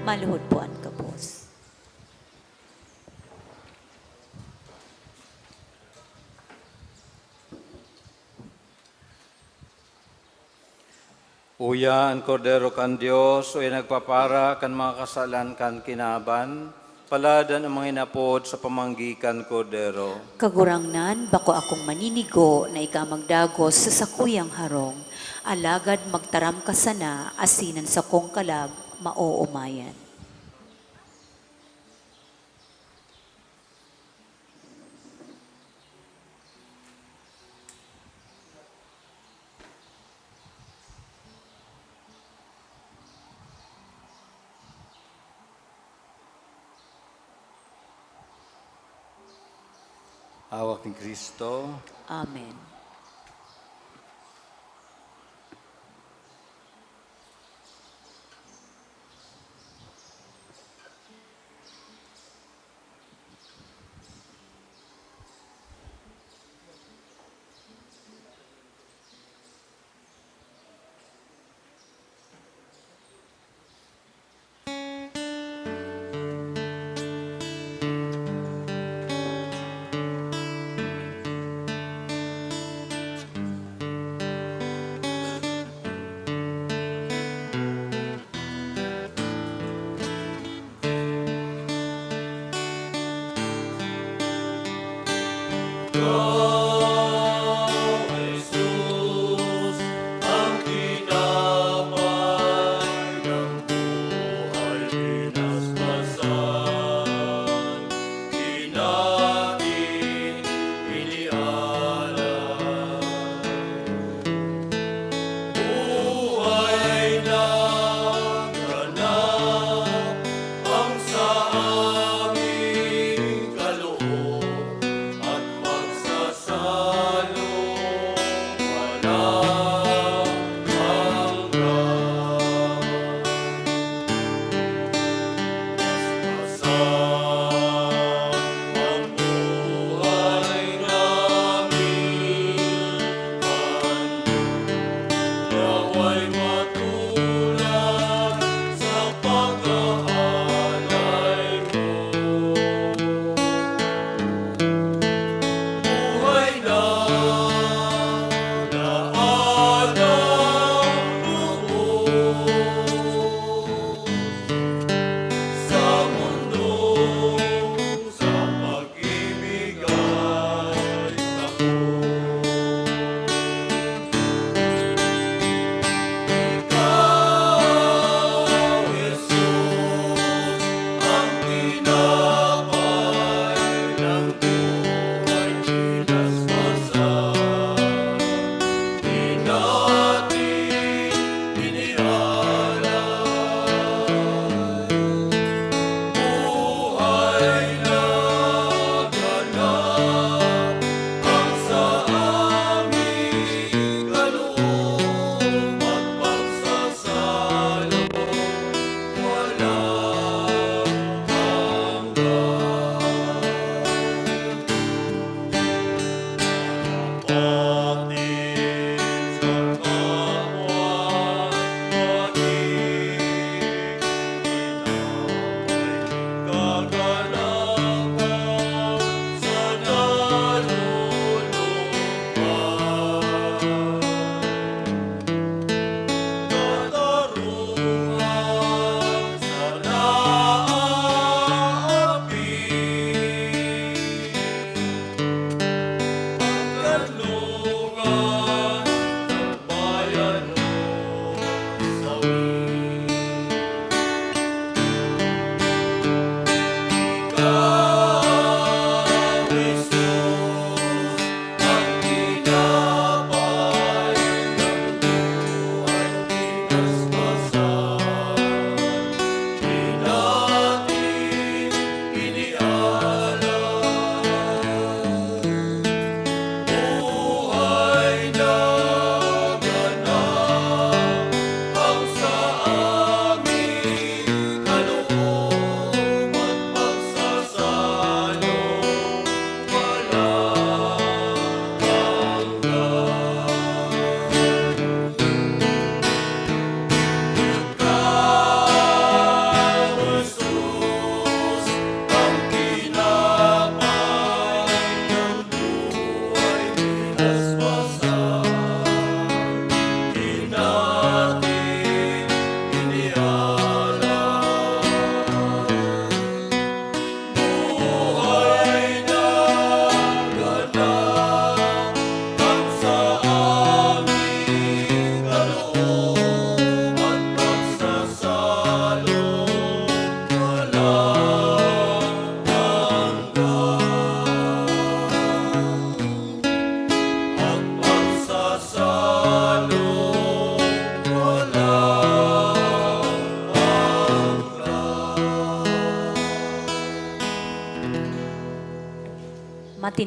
Maluhod po an gabos. Uya an Kordero kan Dios, uya nagpapara kan mga kasalan kan kinaban, paladan an mga inapod sa pamanggi kan Kordero. Kagurangnan, bako akong maninigo na ika magdagos sa sakuyang harong, alagad magtaram ka sana asin an sakong kalag maoomayan. Hawak ni Cristo. Amen.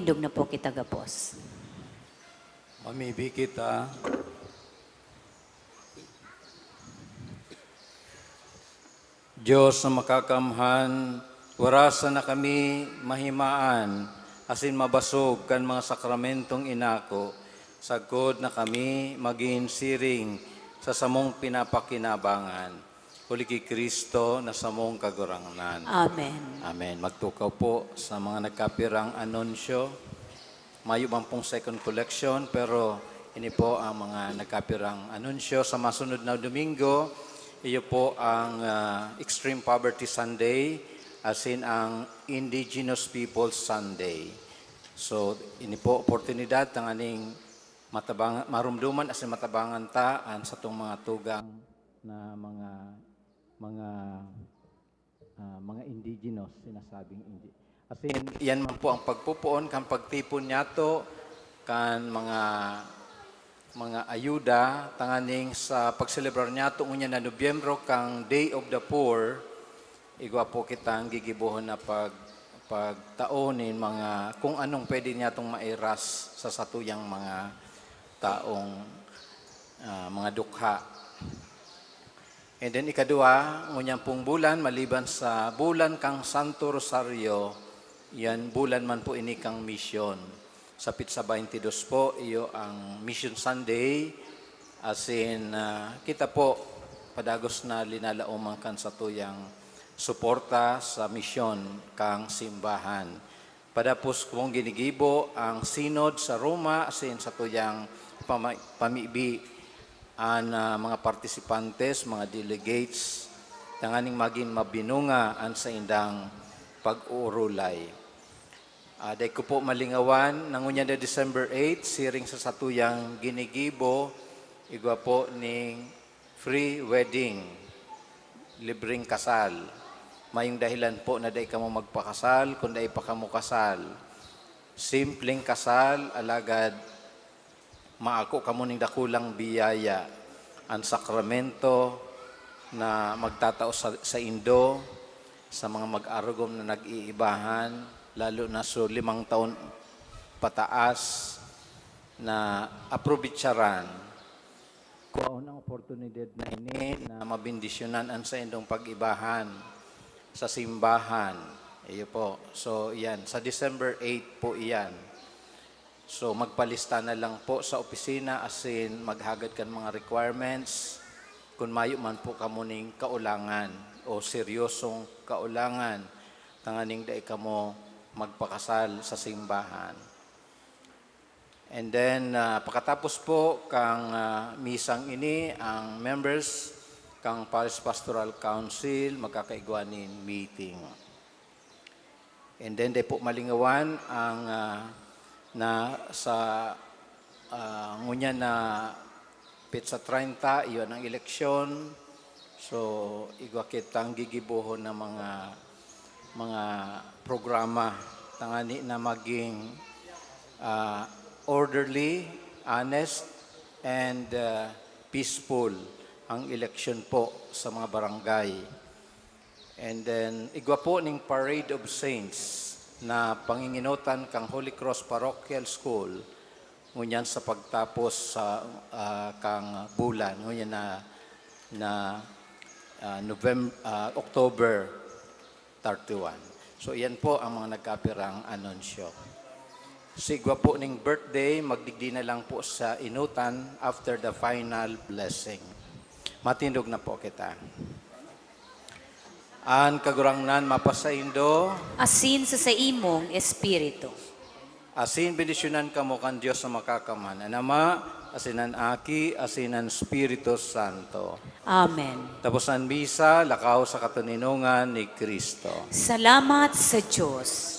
Dog na po kita gapos. Mamibi kita. Diyos na makakamhan, warasan na kami mahimaan asin mabasog kan mga sakramentong inako, sagkod na kami magin siring sa samong pinapakinabangan. Huli ki Cristo na samong Kagurangnan. Amen. Amen. Magtukaw po sa mga nagkapirang anunsyo. Mayo man pong second collection, pero ini po ang mga nagkapirang anunsyo. Sa masunod na Domingo, iyo po ang, ah, Extreme Poverty Sunday, asin ang Indigenous Peoples Sunday. So, ini po oportunidad tanganing matabang-, marumduman asin matabangan ta an satong mga tugang na mga, mga, ah, mga indigenous, sinasabing indi-, asin iyan man po ang pagpopoon kan pagtipon niyato kan mga, mga ayuda tanganing sa pagselebrar niyato ngunyan na Nobyembro kang Day of the Poor. Igwa po kitang gigibohon na pag-, pagtao nin mga kung anong pwede niyatong mairas sa satuyang mga taong, ah, mga dukha. And then, ikadua, ngunyan pong bulan, maliban sa bulan kang Santo Rosario, yan bulan man po ini kang misyon. Sa petsa twenty-dos po, iyo ang Mission Sunday. Asin, ah, kita po, padagos na linalaoman kan satuyang suporta sa misyon kang simbahan. Padapos kong ginigibo ang Synod sa Roma asin satuyang pama-, pamibi an, ah, mga partisipantes, mga delegates, tanganing magin mabinunga an saindang pag-uurulay. Ah, dai ko po malingawan, na ngunyan na December eight, siring sa satuyang ginigibo, igwa po ning free wedding, libreng kasal. Mayong dahilan po na dai kamo magpakasal, kun dai pa kamo kasal. Simpleng kasal, alagad maako kamo ning dakulang biyaya, an sakramento na magtatao sa, saindo, sa mga mag-arugom na nag-iibahan, lalo na so limang taon pataas, na aprobetsaran. Kuhaon ang oportunidad na ini na mabendisyonan an saindong pag-ibahan sa simbahan. Iyo po. So, iyan. Sa December eight po iyan. So, magpalista na lang po sa opisina asin maghagad kan mga requirements kun mayo man po kamo ning kaulangan o seryosong kaulangan tanganing dai kamo magpakasal sa simbahan. And then, ah, pakatapos po kang, ah, misang ini, ang members kang Parish Pastoral Council magkakaigwa nin meeting. And then, dai po malingawan ang, ah, na sa, ah, ngunyan na petsa treinta, iyon ang eleksyon. So, igwa kitang gigibohon na mga, mga programa tangani na maging, ah, orderly, honest, and, ah, peaceful ang eleksyon po sa mga barangay. And then, igwa po ning Parade of Saints na panginginotan kang Holy Cross Parochial School ngunyan sa pagtapos sa, ah, kang bulan, ngunyan na, na, ah, Novem-, ah, October thirty-one. So, iyan po ang mga nagkapirang anunsyo. Sigwa po ning birthday, magdigdi na lang po sa inutan after the final blessing. Matindog na po kita. An Kagurangnan mapasaindo. Asin sa saimong espiritu. Asin bendisyonan kamo kan Dios na Makakamhan, an Ama, asin an Aki, asin an Espiritu Santo. Amen. Tapos an misa, lakaw sa katoninongan ni Cristo. Salamat sa Dios.